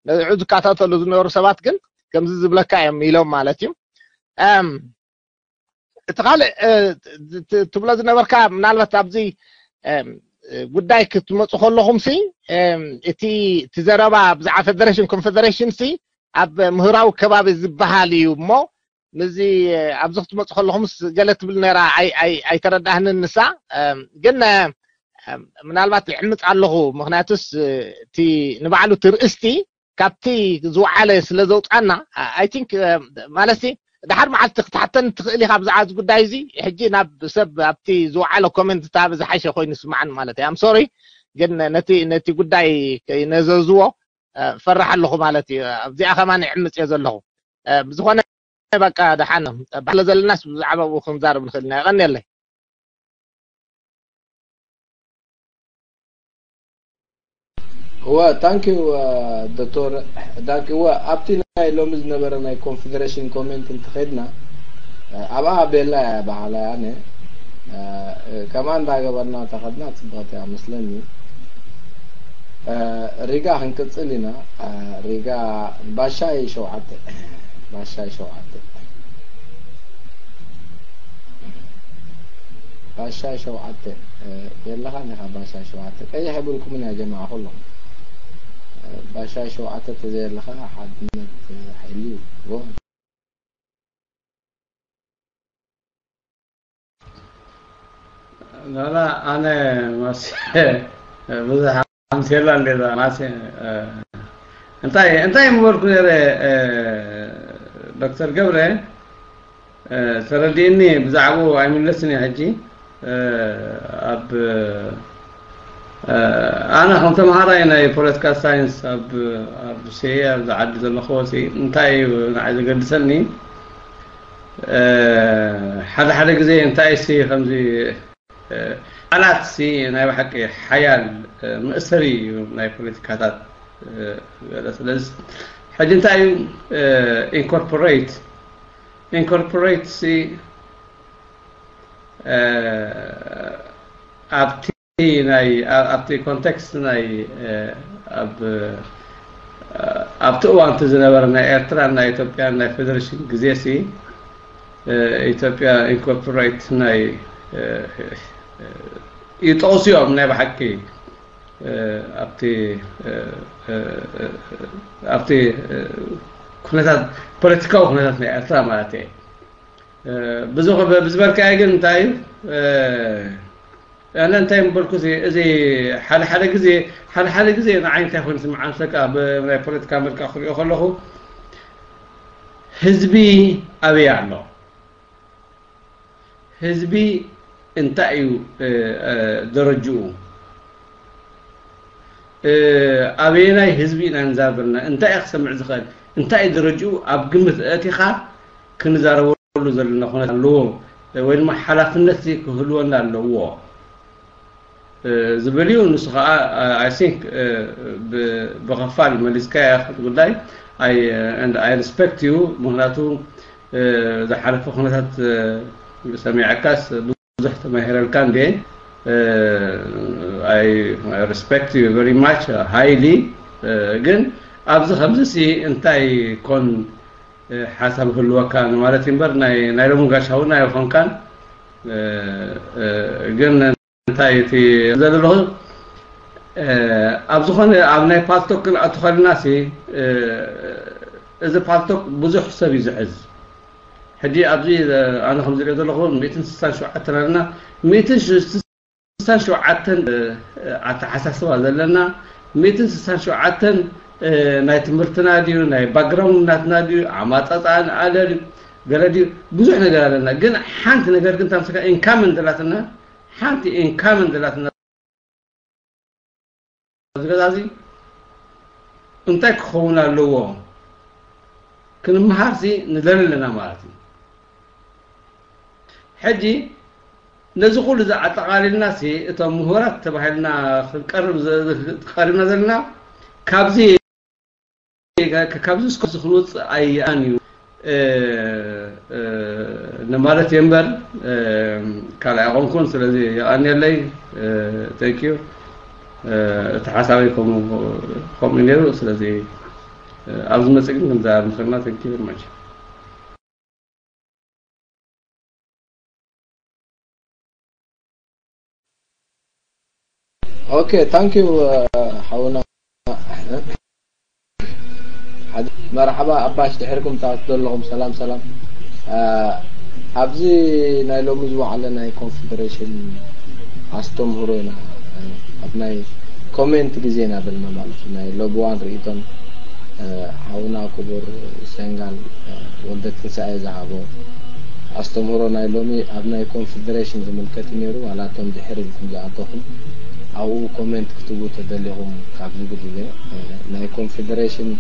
ንዕኡ ዝከታተሉ ዝነበሩ ሰባት ግን ከምዚ ዝብለካ እዮም ኢሎም ማለት እዩ። እቲ ካልእ ትብሎ ዝነበርካ ምናልባት ኣብዚ ጉዳይ ክትመፁ ከለኹም ሲ እቲ እቲ ዘረባ ብዛዕባ ፌደሬሽን ኮንፌደሬሽን ሲ ኣብ ምህራዊ ከባቢ ዝበሃል እዩ እሞ ምዚ ኣብዚ ክትመፁ ከለኹምስ ገለ ትብል ነራ ኣይተረዳህንን ንሳ ግን ምናልባት ይዕምፅ ኣለኹ ምክንያቱስ እቲ ንባዕሉ ትርእስቲ ካብቲ ዝወዓለ ስለ ዘውፃና I think ማለት ድሓር መዓልቲ ክትሓተኒ ትኽእል ኢኻ ብዛዕባ እዚ ጉዳይ እዚ። ሕጂ ናብ ሰብ ኣብቲ ዝወዓለ ኮሜንት እታ ዝሓሸ ኮይኑ ይስምዓኒ ማለት እዩ። I'm sorry፣ ግን ነቲ ነቲ ጉዳይ ከይነዘዝዎ እ፣ ፈራሕ ኣለኹ ማለት እዩ። ኣብዚኣ ከማን ይዕምፅ እየ ዘለኹ። እ፣ ብዝኾነ በቃ ደሓን ባህለ ዘለናስ ብዛዕባ ኣብኡ ክንዛረብ ንኽእል ኢና። ይቐንየለይ። እወ፣ ታንኪዩ ዶክተር ዳኪ። እወ፣ ኣብቲ ናይ ሎሚ ዝነበረ ናይ ኮንፌደሬሽን ኮሜንት እንተኸድና፣ እ፣ ኣብኣ ቤላ እያ በሃላይ ኣነ። እ፣ ከምኣ እንዳገበርና ተኸድና ጽብቕቲ እያ መስለኒ። እ፣ ሪጋ ክንቅጽል ኢና። እ፣ ሪጋ ባሻይ ሸውዓተ፣ ባሻይ ሸውዓተ፣ ባሻይ ሸውዓተ፣ እ፣ የለኻን ኢኻ ባሻይ ሸውዓተ። ቀይሕ የብልኩምን ያ ጀማዓ ኩሎም። እ፣ ባሻይ ሸውዓተ ተዘየለኻ ሓድነት፣ እ፣ ሓይሊ እዩ። ጎ። ላላ ኣነ ማስ ብዙሕ ኣምሴላ እንዴዛ ማስ እ፣ እንታይ እንታይ ምበልኩ ነይረ እ፣ ዶክተር ገብረ እ፣ ተረዲእኒ ብዛዕባኡ ኣይምለስን እየ ሕጂ እ፣ ኣብ እ፣ ኣነ ከም ተምሃራይ ናይ ፖለቲካ ሳይንስ ኣብ ኣብ ሴ ኣብዚ ዓዲ ዘለኹ ሲ እንታይ እዩ ንዓይ ዘገድሰኒ እ፣ ሓደ ሓደ ግዜ እንታይ ሲ ከምዚ እ፣ ቃላት ሲ ናይ ብሓቂ ሓያል እ፣ መእሰሪ እዩ ናይ ፖለቲካታት እ፣ ገለ ስለዚ ሕጂ እንታይ እዩ ኢንኮርፖሬት ኢንኮርፖሬት ሲ እ፣ ኣብቲ ናይ ኣ- ኣብቲ ኮንቴክስት ናይ እ፣ ኣብ እ፣ ኣብቲ እዋንቲ ዝነበረ ናይ ኤርትራን ናይ ኢትዮጵያን ናይ ፌደሬሽን ግዜ ሲ እ፣ ኢትዮጵያ ኢንኮርፖሬት ናይ እ፣ እ፣ ይጠቕሱ እዮም ናይ ብሓቂ እ፣ ኣብቲ እ፣ እ፣ እ፣ ኣብቲ እ፣ ኩነታት ፖለቲካዊ ኩነታት ናይ ኤርትራ ማለት እየ እ፣ ብዙ ብዝበልካዮ ግን እንታይ እዩ እ፣ ኣነ እንታይ ምበልኩ እዚ እዚ ሓደ ሓደ ግዜ ሓደ ሓደ ግዜ ንዓይ እንታይ ኮይኑ ስምዓን ሰካ ብናይ ፖለቲካ መልክዕ ክሪኦ ከለኹ ህዝቢ ኣበይ ኣሎ ህዝቢ እንታይ እዩ እ፣ እ፣ ደረጅኡ እ፣ ኣበየናይ ህዝቢ ኢና ንዛረብ ዘለና እንታይ እዩ ክሰምዕ ዝኽእል እንታይ እዩ ደረጅኡ ኣብ ግምት እቲኻ ክንዛረበሉ ዘለና ኩነት ኣለዎ ወይ ድማ ሓላፍነት ክህልወና ኣለዎ እ፣ ዝብል እዩ ንሱ ከዓ I think እ፣ ብ- ብኸፋል መሊስካያ እቲ ጉዳይ I and I respect you ምክንያቱ እ፣ ዝሓለፈ ኩነታት እ፣ ሰሚዐካስ ብዙሕ ተማሂረልካ እንዴ እ፣ I respect you very much highly እ፣ ግን ኣብዚ ከምዚ ሲ እንታይ ኮን እ፣ ሓሳብ ህልወካ ንማለት እዩ እምበር ናይ ናይ ሎሚ ጋሻ እውን ኣይኾንካን እ፣ እ፣ ግን እንታይ እቲ ዘለኹ ኣብ ዝኾነ ኣብ ናይ ፓልቶክ ክንኣቱ ከለና ሲ እዚ ፓልቶክ ብዙሕ ሰብ እዩ ዝሕዝ ሕጂ ኣብዚ ኣነ ከም ዝሪኦ ዘለኹ ሚእትን ስሳን ሸውዓተን ኣለና ሚእትን ስሳን ሸውዓተን ኣተሓሳስባ ዘለና ሚእትን ስሳን ሸውዓተን ናይ ትምህርትና ድዩ ናይ ባክግራውንድ ናትና ድዩ ኣማፃፃኣ ንኣለ ድዩ ገለ ድዩ ብዙሕ ነገር ኣለና ግን ሓንቲ ነገር ግን ታምስካ ኢንካመን ዘላትና ሓንቲ ኢንካመን ዘላትና ዝገዛዚ እንታይ ክኸውን ኣለዎ ክንምሃርሲ ንደሊ ኣለና ማለት እዩ ሕጂ ነዚ ኩሉ ዝኣጠቓሊልና ሲ እቶም ምሁራት ተባሂልና ክንቀርብ ቀሪብና ዘለና ካብዚ ካብዚ እስከዚ ክንወፅእ ኣይኣን እዩ ንማለት እየ እምበር ካልእ ኣይኮንኩን ስለዚ የቐንየለይ thank you እቲ ሓሳበይ ከምኡ ነይሩ ስለዚ ኣብዚ መፅእ ግን ክንዛረብ ንኽእልና thank you very much okay thank you ሓውና መርሓባ ኣባሽ ድሕርኩም ታት ዘለኹም ሰላም ሰላም ኣብዚ ናይ ሎሚ ዝወዓለ ናይ ኮንፌደሬሽን ኣስተምህሮ ኢና ኣብ ናይ ኮሜንት ግዜ ኢና በልና ማለት እዩ ናይ ሎብዋን ርእይቶን ሓውና ክቡር ሰንጋል ወልደ ትንሳኤ ዝሃቦ ኣስተምህሮ ናይ ሎሚ ኣብ ናይ ኮንፌደሬሽን ዝምልከት እዩ ነይሩ። ዋላ እቶም ድሕር ኢልኩም ዝኣተኹም ኣብኡ ኮሜንት ክትቡ ተደሊኹም ካብ ዝብል ኢለ ናይ ኮንፌደሬሽን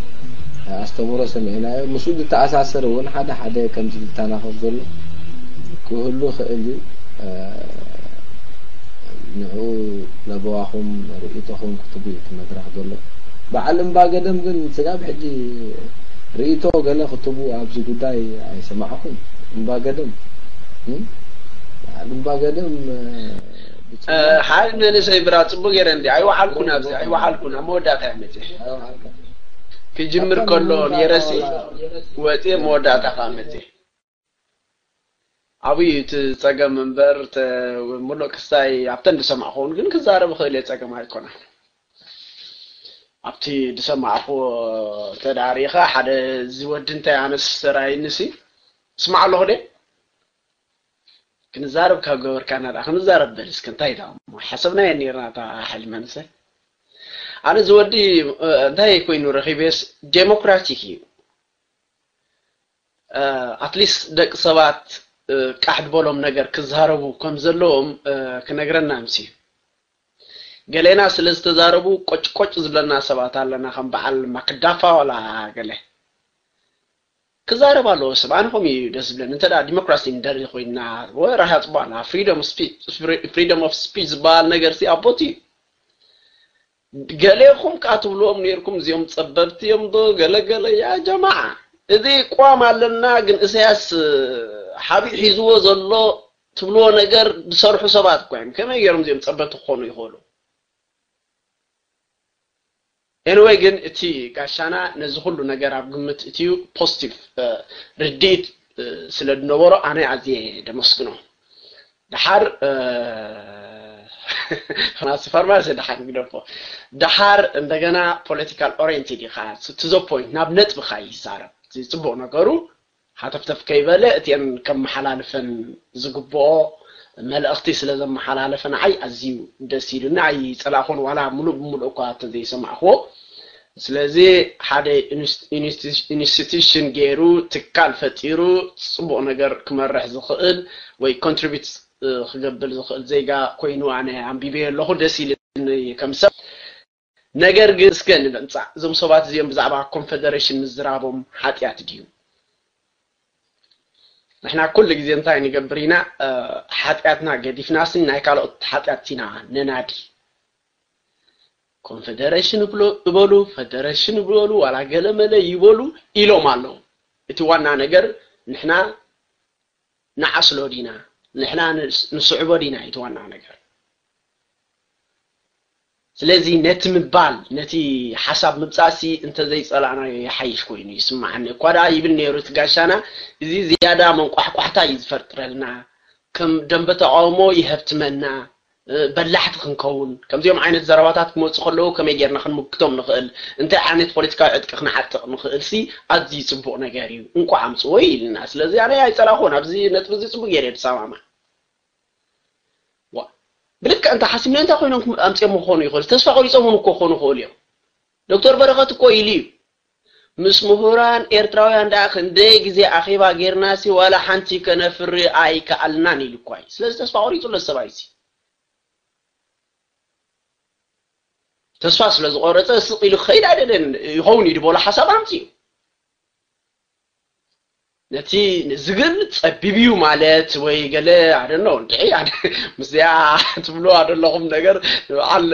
ኣስተምህሮ ሰሚዕናዮ። ምስኡ ዝተኣሳሰር እውን ሓደ ሓደ ከምዚ ዝተናኸፍ ዘሎ ክህሉ ይኽእል እዩ። ንዕኡ ለበዋኹም ርእይቶኹም ክትቡ እዩ እቲ መድረኽ ዘሎ። በዓል እምባገደም ግን ስጋብ ሕጂ ርእይቶ ገለ ክትቡ ኣብዚ ጉዳይ ኣይሰማዕኹም። እምባገደም እም? በዓል እምባገደም እ፣ ብጽቡቕ ሓድ መንእሰይ ብራ ጽቡቅ ገይረ እንዲ ኣይወዓልኩን ኣብዚ ኣይወዓልኩን ኣብ መወዳእታ እየ መጽእ ኣይወዓልካ። ክጅምር ኣብታ ከሎ መወዳእታ ነይረሲ ዋላ ወጽየ መወዳእታ ከዓ መጽእ ኣብይ እቲ ጸገም እምበር ተ- ሙሉእ ክስታይ ኣብተን ዝሰማዕኹውን ግን ክዛረብ ክእል እየ ጸገም ኣይኮነን ኣብቲ ዝሰማዕኹዎ ተዳሪኻ ሓደ ዝወዲ እንታይ ኣነስ ሰራይንሲ ስማዕ ኣለኹ ደ ክንዛረብ ካብ ገበርካና ደኣ ክንዛረብ በል እስከ እንታይ ደኣ እሞ ሓሰብናዮ ኔርና እታ ሓይሊ መንሰ ኣነ ዝወዲ እንታይ ኮይኑ ረኺበስ ዴሞክራቲክ እዩ ኣትሊስት ደቂ ሰባት ቃሕ ዝበሎም ነገር ክዛረቡ ከም ዘለዎም ክነግረና ምስ እዩ ገሌና ስለ ዝተዛረቡ ቆጭቆጭ ዝብለና ሰባት ኣለና ከም በዓል ማክዳፋ ዋላ ገለ ክዛረብ ኣለዎ ሰብ ኣነ ከምኡ እዩ ደስ ዝብለኒ እንተ ዲሞክራሲ ንደሊ ኮይና ወራህ ኣፅባና freedom of speech ዝበሃል ነገር ሲ ኣቦት እዩ ገሌኹም ከዓ ትብልዎም ነርኩም እዚኦም ፀበብቲ እዮም ዶ ገለገለ ያ ጀማዓ እዚ ቋም ኣለና ግን እሰያስ ሓቢኡ ሒዝዎ ዘሎ ትብልዎ ነገር ዝሰርሑ ሰባት እኳ እዮም ከመይ ገይሮም እዚኦም ፀበብቲ ክኾኑ ይኽእሉ Anyway ግን እቲ ጋሻና ነዚ ኩሉ ነገር ኣብ ግምት እትዩ positive ርድኢት ስለ ዝነበሮ ኣነ ኣዝየ ደመስግኖ። ደሓር ፋርማሲ ፋርማሲ ደሓር ግደፎ ደሓር እንደገና political oriented ኢኻ to the point ናብ ነጥብኻ ይዛረብ እዚ ጽቡቕ ነገሩ ሃተፍተፍ ከይበለ እቲአን ከመሓላልፈን ዝግብኦ መልእኽቲ ስለ ዘመሓላለፈ ንዓይ ኣዝዩ ደስ ኢሉኒ ኣይፀላእኹን ዋላ ሙሉእ ብሙሉእ እኳ ተዘይሰማዕክዎ ስለዚ ሓደ institution ገይሩ ትካል ፈጢሩ ፅቡቕ ነገር ክመርሕ ዝኽእል ወይ contribute ክገብር ዝኽእል ዜጋ ኮይኑ ኣነ ኣንቢበዮ ኣለኹ ደስ ኢልኒ ከም ሰብ ነገር ግን እስከ ንምምፃእ እዞም ሰባት እዚኦም ብዛዕባ ኮንፈደሬሽን ምዝራቦም ሓጢኣት ድዩ ንሕና ኩሉ ግዜ እንታይ ንገብር ኢና ሓጢኣትና ገዲፍናሲ ናይ ካልኦት ሓጢኣት ኢና ነናዲ ኮንፈደሬሽን እበሉ ፈደሬሽን እበሉ ዋላ ገለመለ ይበሉ ኢሎም ኣለዉ እቲ ዋና ነገር ንሕና ንዓስሎ ዲና ንሕና ንስዕቦ ዲና እዩ ዋና ነገር ስለዚ ነቲ ምባል ነቲ ሓሳብ ምብጻእሲ እንተዘይጸላእናዮ ይሓይሽ ኮይኑ ይስምዓኒ እኳ ደኣ ይብል ነይሩ እቲ ጋሻና እዚ ዝያዳ መንቋሕቋሕታ እዩ ዝፈርጥረልና ከም ደንበ ተቃውሞ ይሀብትመና በላሕቲ ክንከውን ከምዚኦም ዓይነት ዘረባታት ክመፁ ከለዉ ከመይ ጌርና ክንምክቶም ንኽእል እንታይ ዓይነት ፖለቲካዊ ዕጥቂ ክንዓጥቕ ንኽእል ሲ ኣዝዩ ፅቡቕ ነገር እዩ እንቋዕ ኣምፅዎ ኢልና ስለዚ ኣነ ኣይፀላኹን ኣብዚ ነጥቢ እዚ ፅቡቅ ገይረ ዝሰማማ ብልክዕ እንተ ሓሲብና እንታይ ኮይኖም ኣምፅኦም ክኾኑ ይኽእሉ ተስፋ ቆሪፆም እውን እኮ ክኾኑ ይኽእሉ እዮም ዶክተር በረኸት እኮ ኢሉ እዩ ምስ ምሁራን ኤርትራውያን ደኣ ክንደይ ግዜ ኣኼባ ጌርናሲ ዋላ ሓንቲ ከነፍሪ ኣይከኣልናን ኢሉ እኳ እዩ ስለዚ ተስፋ ቆሪፁ ኣሎ ሰብኣይ እዚ ተስፋ ስለ ዝቆረፀ ስቕ ኢሉ ክኸይድ ኣይደልን ይኸውን እዩ ድበሎ ሓሳብ ኣምፅኡ ነቲ ዝግል ጸቢብ እዩ ማለት ወይ ገለ ኣደኖ እንድዒ ምስዚኣ ትብልዋ ዘለኹም ነገር ንበዓል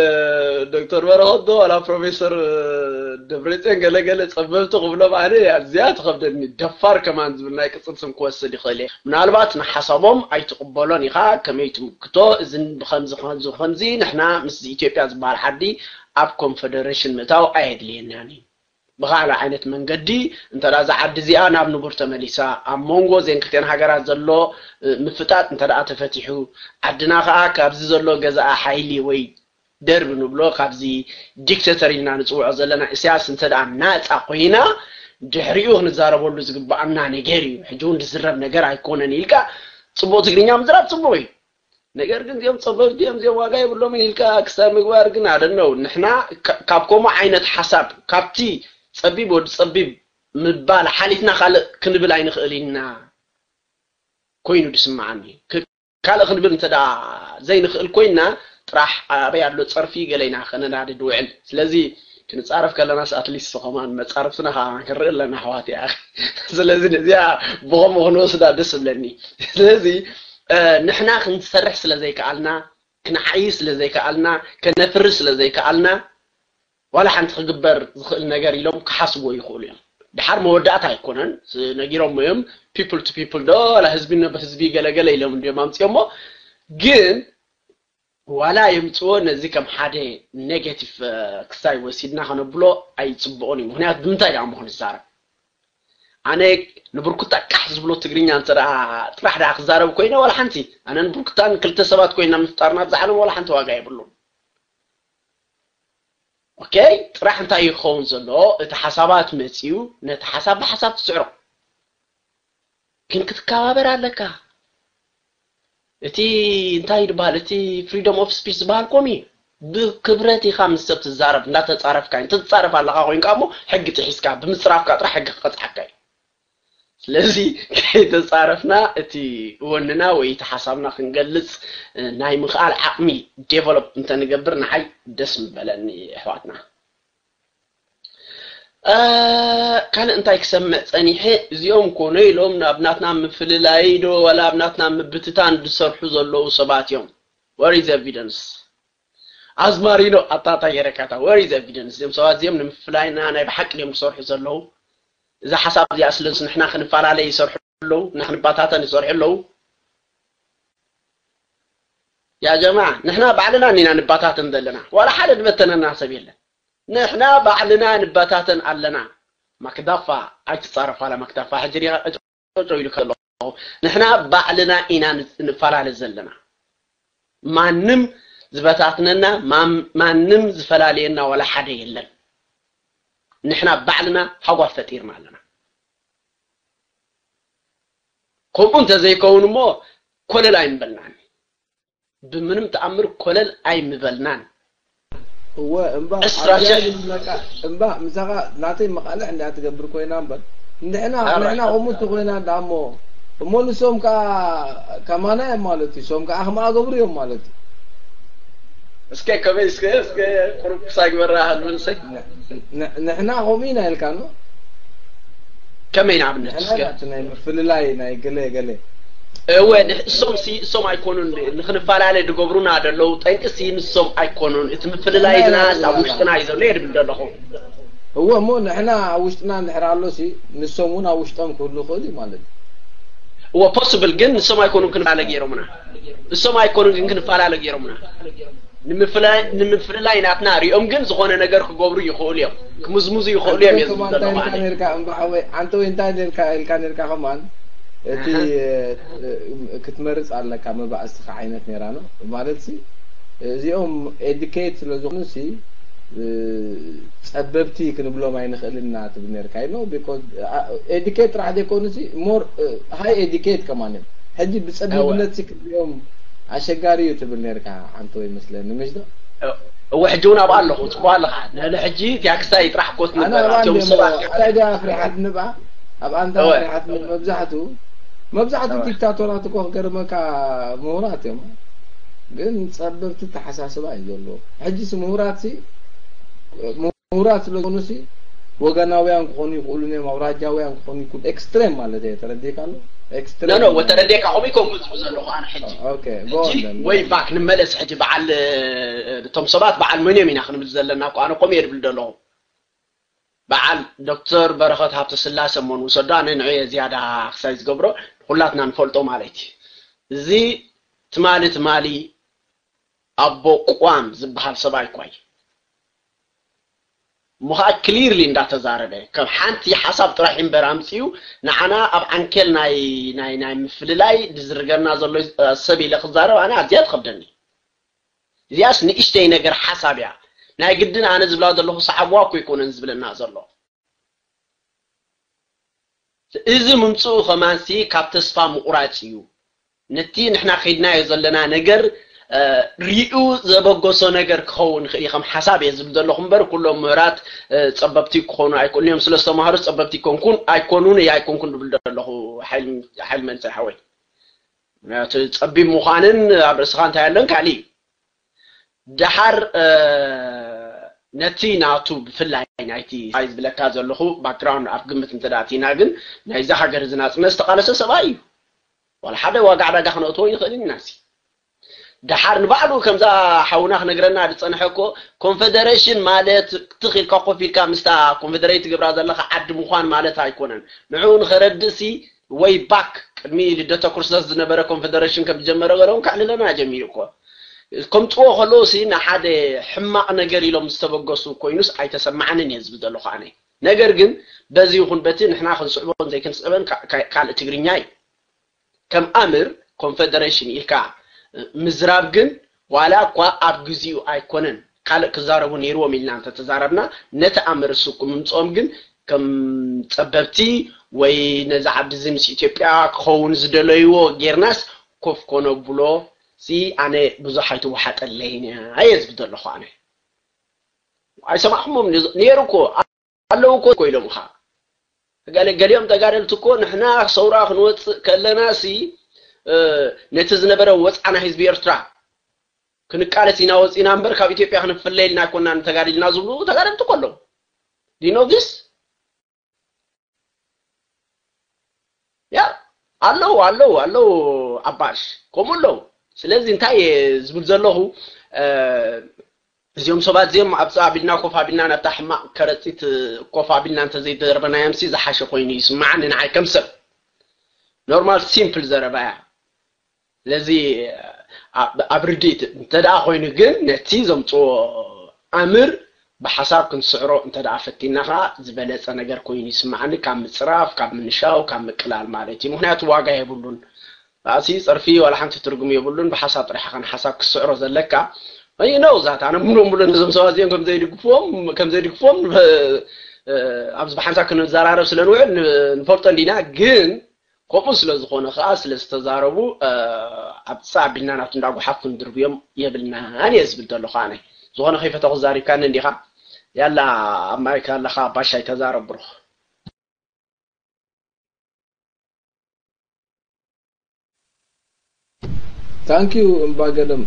ዶክተር በረኸት ዶ ዋላ ፕሮፌሰር ደብረፅዮን ገለገለ ጸበብቲ ክብሎም ኣነ እዚኣ ትኸብደኒ ደፋር ከማን ዝብል ናይ ቅፅል ስም ክወስድ ይኽእል እየ ምናልባት ንሓሳቦም ኣይትቕበሎን ኢኻ ከመይ ትምክቶ እዝን ብኸምዚ ከምዚ ከምዚ ንሕና ምስ ኢትዮጵያ ዝበሃል ዓዲ ኣብ ኮንፈደሬሽን ምእታው ኣየድልየናን እዩ ብኻልእ ዓይነት መንገዲ እንተ እዛ ዓዲ እዚኣ ናብ ንቡር ተመሊሳ ኣብ መንጎ እዘን ክልቲአን ሃገራት ዘሎ ምፍጣጥ እንተ ተፈቲሑ ዓድና ከዓ ካብዚ ዘሎ ገዛኢ ሓይሊ ወይ ደርቢ ንብሎ ካብዚ ዲክተተር ኢልና ንፅውዖ ዘለና እስያስ እንተ ናፃ ኮይና ድሕሪኡ ክንዛረበሉ ዝግበኣና ነገር እዩ ሕጂ እውን ዝዝረብ ነገር ኣይኮነን ኢልካ ፅቡቅ ትግርኛ ምዝራብ ፅቡቅ እዩ ነገር ግን እዚኦም ፀበብቲ እዮም እዚኦም ዋጋ የብሎምን ኢልካ ክሳብ ምግባር ግን ኣደነው ንሕና ካብ ከምኡ ዓይነት ሓሳብ ካብቲ ጸቢብ ወዲ ጸቢብ ምባል ሓሊፍና ካልእ ክንብል ኣይንኽእል ኢና ኮይኑ ድስምዓኒ። ካልእ ክንብል እንተ ደኣ ዘይንኽእል ኮይና ጥራሕ ኣበይ ኣሎ ጸርፊ ገለ ኢና ከነናድድ ውዕል። ስለዚ ክንጻረፍ ከለናስ ኣትሊስት ከማን መጻርፍትና ከዓ ክንርኢ ኣለና ኣሕዋት እያ። ስለዚ ነዚኣ ብኸምኡ ክንወስዳ ደስ ዝብለኒ። ስለዚ ንሕና ክንሰርሕ ስለ ዘይከኣልና፣ ክንዓይ ስለ ዘይከኣልና፣ ከነፍሪ ስለ ዘይከኣልና ዋላ ሓንቲ ክግበር ዝኽእል ነገር ኢሎም ክሓስብዎ ይኽእሉ እዮም። ድሓር መወዳእታ ኣይኮነን ነጊሮም እዮም። ፒፕል ቱ ፒፕል ዶ ዋላ ህዝቢ ነብ ህዝቢ ገለገለ ኢሎም እንዲዮም ኣምፅኦሞ። ግን ዋላ የምፅዎ ነዚ ከም ሓደ ኔጌቲቭ ክሳይ ወሲድና ከነብሎ ኣይፅብኦን እዩ። ምክንያቱ ብምንታይ ዳሞ ክንዛረብ ኣነ ንብርኩታ ቃሕ ዝብሎ ትግርኛ እንተ ጥራሕ ዳ ክዛረብ ኮይነ ዋላ ሓንቲ ኣነ ንብርኩታን ክልተ ሰባት ኮይና ምፍጣርና ብዛዕለም ዋላ ሓንቲ ዋጋ የብሉን። ኦኬ ጥራሕ እንታይ ይኸውን ዘሎ? እቲ ሓሳባት መፂኡ ነቲ ሓሳብ ብሓሳብ ትስዕሮ ግን ክትከባበር ኣለካ። እቲ እንታይ ይበሃል እቲ ፍሪደም ኦፍ ስፒች ዝበሃል ኮም እዩ። ብክብረት ኢኻ ምስ ሰብ ትዛረብ እንዳተፃረፍካ እንተትፃረፍ ኣለካ ኮይንካ እሞ ሕጊ ጥሒስካ ብምፅራፍካ ጥራሕ ሕጊ ክቀፅዓካ እዩ። ስለዚ ከይተፃረፍና እቲ ወንና ወይ እቲ ሓሳብና ክንገልፅ ናይ ምኽኣል ዓቕሚ ዴቨሎፕ እንተንገብር ንዓይ ደስ ምበለኒ ኣሕዋትና። ካልእ እንታይ ክሰምዕ ፀኒሐ? እዚኦም ኮነ ኢሎም ናብ ናትና ምፍልላይ ዶ ዋላ ኣብ ናትና ምብትታን ዝሰርሑ ዘለዉ ሰባት እዮም። Where is evidence? ኣዝማሪኖ ኣታታ የረካታ Where is evidence? እዚኦም ሰባት እዚኦም ንምፍላይና ናይ ብሓቂ ድዮም ክሰርሑ ዘለዉ? እዛ ሓሳብ እዚኣ ስለዚ ንሕና ክንፈላለይ ይሰርሑ ኣለዉ፣ ንሕና ክንባታተን ይሰርሑ ኣለዉ። ያ ጀማዓ ንሕና ባዕልና እኒና ንባታተን ዘለና ዋላ ሓደ ዝበተነና ሰብ የለን። ንሕና ባዕልና ንባታተን ኣለና። ማክዳፋ ኣይትፃረፍ ዋላ ማክዳፋ ሕጂ ሪኣ ጨው ኢሉ ከለኹ ንሕና ባዕልና ኢና ንፈላለ ዘለና። ማንም ዝበታትነና ማንም ዝፈላልየና ዋላ ሓደ የለን። ንሕና ባዕልና ሓጓፍ ፈጢርና ኣለና። ከምኡ እንተዘይከውን እሞ ኮለል ኣይምበልናን። ብምንም ተኣምር ኮለል ኣይምበልናን። እወ እምባ ዕስራ ሽሕ እምባ ምሳኻ ናተይ መቃልሕ እንዳ ትገብር ኮይና እምበር ንሕና ንሕና ከምኡ እንተኮይና እንዳ እሞ እሞ ንሶም ከዓ ከማና እዮም ማለት እዩ። ሶም ከዓ ከማኣ ገብሩ እዮም ማለት እዩ። እስከ ከመይ እስከ እስከ ቁሩብ ክሳይ ግበራ ህልምንሰይ ንሕና ከምኡ ኢና ኢልካ ኖ ከመይ ንኣብነት እስከ ናይ ምፍልላይ ናይ ገለ ገለ እወ እሶም ሲ እሶም ኣይኮኑን ንክንፈላለ ዝገብሩና ዘለዉ ጠንቂ ሲ ንሶም ኣይኮኑን። እቲ ምፍልላይ ዝና ኣብ ውሽጥና እዩ ዘሎ የድብል ዘለኹ። እወ እሞ ንሕና ኣብ ውሽጥና እንድሕር ኣሎ ሲ ንሶም እውን ኣብ ውሽጦም ክህሉ ይኽእል እዩ ማለት እዩ። እወ ፖስብል ግን ንሶም ኣይኮኑን ክንፈላለ ገይሮምና። እሶም ኣይኮኑን ግን ክንፈላለ ገይሮምና። ንምፍልላይ ናትና ሪኦም ግን ዝኾነ ነገር ክገብሩ ይኽእሉ እዮም፣ ክምዝምዙ ይኽእሉ እዮም። ርካ እምባሓወይ ዓንተ ወይ እንታይ ርካ ኢልካ ርካ ከማን እቲ ክትመርፅ ኣለካ መባእስትካ ዓይነት ነራ ነው ማለት ሲ እዚኦም ኤዲኬት ስለ ዝኾኑ ሲ ጸበብቲ ክንብሎም ኣይንኽእልና ትብል ነርካ ዩ ነው። ኤዲኬት ጥራሕ ዘይኮኑ ሲ ሞር ሃይ ኤዲኬት ከማን እዮም። ሕጂ ብጸቢብነት ሲ ክሪኦም ኣሸጋሪ እዩ ትብል ነርካ ዓንተ ወይ መስለኒ ምሽ ዶ? እወ ሕጂ እውን ኣብኣ ኣለኹ ጽቡቅ ኣለኻ። ንሕጂ እቲኣ ክሳይ ጥራሕ ኮት ኣነ ነበር ኣብኣ እቲኦም እንደ ሰባት ኣብታ ዲኣ ኣፍሪሓት ንብኣ ኣብ ኣንታ እወ። ኣፍሪሓት ንብኣ መብዛሕትኡ መብዛሕትኡ እወ። ዲክታቶራት እኮ ክገርመካ ምሁራት እዮም። ግን ጸበብቲ ተሓሳስባ እዩ ዘለዎ። ሕጂስ ምሁራት ሲ ምሁራት ስለ ዝኾኑ ሲ ወገናውያን ክኾኑ ይኽእሉ እዮም፣ ኣውራጃውያን ክኾኑ ይኽእሉ ኤክስትሬም ማለት እየ ተረዲእካ ኣሎ። ኖ ኖ ወተረዴካ ከምኡ ይኮንኩ ዝብ ዘለኹ ኣነ ሕጂ ኦኬ ሕጂ ወይ ባክ ንመለስ ሕጂ በዓል እቶም ሰባት በዓል መን እዮም ኢና ክንብል ዘለና እኮ ኣነ ከምኡ እየ ድብል ዘለኹ። በዓል ዶክተር በረኸት ሃብተስላሰ እሞ ንውሰዶ ኣነ ንዕየ ዝያዳ ክሳይ ዝገብሮ ኩላትና ንፈልጦ ማለት እዩ። እዚ ትማሊ ትማሊ ኣቦ ቋም ዝበሃል ሰብኣይ እኳ እዩ። እሞ ከዓ ክሊርሊ እንዳተዛረበ ከም ሓንቲ ሓሳብ ጥራሕ እምበር ኣምፅኡ ንዓና ኣብ ዓንኬል ናይ ናይ ናይ ምፍልላይ ዝዝርገና ዘሎ ሰብ ኢለ ክዛረብ ኣነ ኣዝያ ትኸብደኒ። እዚኣስ ንእሽተይ ነገር ሓሳብ እያ። ናይ ግድን ኣነ ዝብላ ዘለኹ ሰዓብዋ እኮ ኣይኮነን ዝብለና ዘሎ። እዚ ምምፅኡ ከማንሲ ካብ ተስፋ ምቑራፅ እዩ። ነቲ ንሕና ከይድናዮ ዘለና ነገር እ፣ ሪኡ ዘበገሶ ነገር ክኸውን ይኽእል እዩ ከም ሓሳብ እየ ዝብል ዘለኹ እምበር፣ ኩሎም ምሁራት፣ እ፣ ጸበብቲ ክኾኑ ኣይክእሉን እዮም። ስለ ዝተማሃሩ ጸበብቲ ኣይኮንኩን፣ ኣይኮኑን እየ ኣይኮንኩን ዝብል ዘለኹ ሓይል፣ ሓይል መንጽር ሓወይ። ምክንያቱ ጸቢብ ምዃንን ኣብ ርእስኻ እንታይ ኣለን ካልእ እዩ። ደሓር፣ እ፣ ነቲ ናቱ ብፍላይ ናይቲ ሳይ ዝብለካ ዘለኹ ባክግራውንድ ኣብ ግምት እንተ ደኣ ኣቲና ግን ናይዛ ሃገር እዚ ናጽነት ዝተቓለሰ ሰብኣይ እዩ። ዋላ ሓደ ዋጋ ዕዳጋ ክነእትዎ ይኽእል ኢና ሲ። ደሓር ንባዕሉ ከምዛ ሓውና ክነግረና ዝጸንሐ እኮ ኮንፈደሬሽን ማለት ትኽ ኢልካ ኮፍ ኢልካ ምስታ ኮንፈደሬት ትገብራ ዘለኻ ዓዲ ምዃን ማለት ኣይኮነን። ንዕኡ ንኸረድእ ሲ ወይ ባክ ቅድሚ ልደተ ክርስቶስ ዝነበረ ኮንፈደሬሽን ከም ዝጀመረ ገለውን ከዕልለና ጀሚሩ እኮ። ከምጽዎ ከለዉ ሲ ንሓደ ሕማቕ ነገር ኢሎም ዝተበገሱ ኮይኑስ ኣይተሰማዓንን እየ ዝብል ዘለኹ ኣነ። ነገር ግን በዚ ይኹን በቲ ንሕና ክንስዕቦን ዘይክንስዕበን ካ-፣ ካ-፣ ካልእ ትግርኛ እዩ። ከም ኣምር ኮንፈደሬሽን ኢልካ ምዝራብ ግን ዋላ እኳ ኣብ ግዚኡ ኣይኮነን፣ ካልእ ክዛረቡ ነይርዎም ኢልና እንተተዛረብና፣ ነቲ ኣምር እሱ ክምምፅኦም ግን ከም ጸበብቲ ወይ ነዚ ዓዲ እዚ ምስ ኢትዮጵያ ክኸውን ዝደለይዎ ጌርናስ ኮፍ ኮነብሎ ሲ ኣነ ብዙሕ ኣይትወሓጠለይን እያ እየ ዝብል ዘለኹ ኣነ። ኣይሰማዕኹሞም ነይሩ እኮ ኣለዉ እኮ እኮ ኢሎምኻ። ገለ-፣ ገሊኦም ተጋደልቲ እኮ ንሕና ሰውራ ክንወፅእ ከለና ሲ፣ እ፣ ነቲ ዝነበረ ወፅዓ ናይ ህዝቢ ኤርትራ ክንቃለስ ኢና ወፂና እምበር ካብ ኢትዮጵያ ክንፍለ ኢልና ኣይኮናን ተጋዲልና ዝብሉ ተጋደልቲ እኮ ኣለዉ። Do you know this? ያ፣ ኣለዉ፣ ኣለዉ፣ ኣለዉ ኣባሽ፣ ከምኡ ኣለዉ። ስለዚ እንታይ እየ ዝብል ዘለኹ፣ እ፣ እዚኦም ሰባት እዚኦም ኣብዛ ኣቢልና ኮፍ ኣቢልና ናብታ ሕማቕ ከረጺት ኮፍ ኣቢልና እንተዘይደርበናዮም ሲ ዝሓሸ ኮይኑ ይስምዓኒ ንዓይ ከም ሰብ። ኖርማል ሲምፕል ዘረባ እያ። ስለዚ ኣብ፣ ኣብ ርድኢት እንተ ደኣ ኮይኑ ግን ነቲ ዘምጽዎ ኣምር ብሓሳብ ክንስዕሮ እንተ ደኣ ፈቲና ኸኣ ዝበለጸ ነገር ኮይኑ ይስምዓኒ ካብ ምጽራፍ፣ ካብ ምንሻው፣ ካብ ምቅላል ማለት እዩ። ምኽንያቱ ዋጋ የብሉን። ኣሲ ጸርፊ ዋላ ሓንቲ ትርጉም የብሉን። ብሓሳብ ጥራሕ ኸን ሓሳብ ክስዕሮ ዘለካ። You know that ኣነ ሙሉ ሙሉ ነዞም ሰባት እዚኦም ከም ዘይድግፍዎም፣ ከም ዘይድግፍዎም፣ እ፣ እ፣ ኣብዚ ብሓንሳብ ክንዘራረብ ስለ ንውዕል ን-፣ ንፈልጦ እንዲና። ግን ከምኡ ስለ ዝኾነ ኸኣ ስለ ዝተዛረቡ፣ እ፣ ኣብ ጻ ኣቢልና ናብቲ እንዳጉሓፍ ክንድርብዮም የብልናን እየ ዝብል ዘለኹ ኣነ። ዝኾነ ከይፈተኹ ዛሪብካኒ እንዲኻ። ያላ ኣብ ማይክ ኣለኻ ባሻይ ተዛረብ ብሩኽ። Thank you እምባገለም።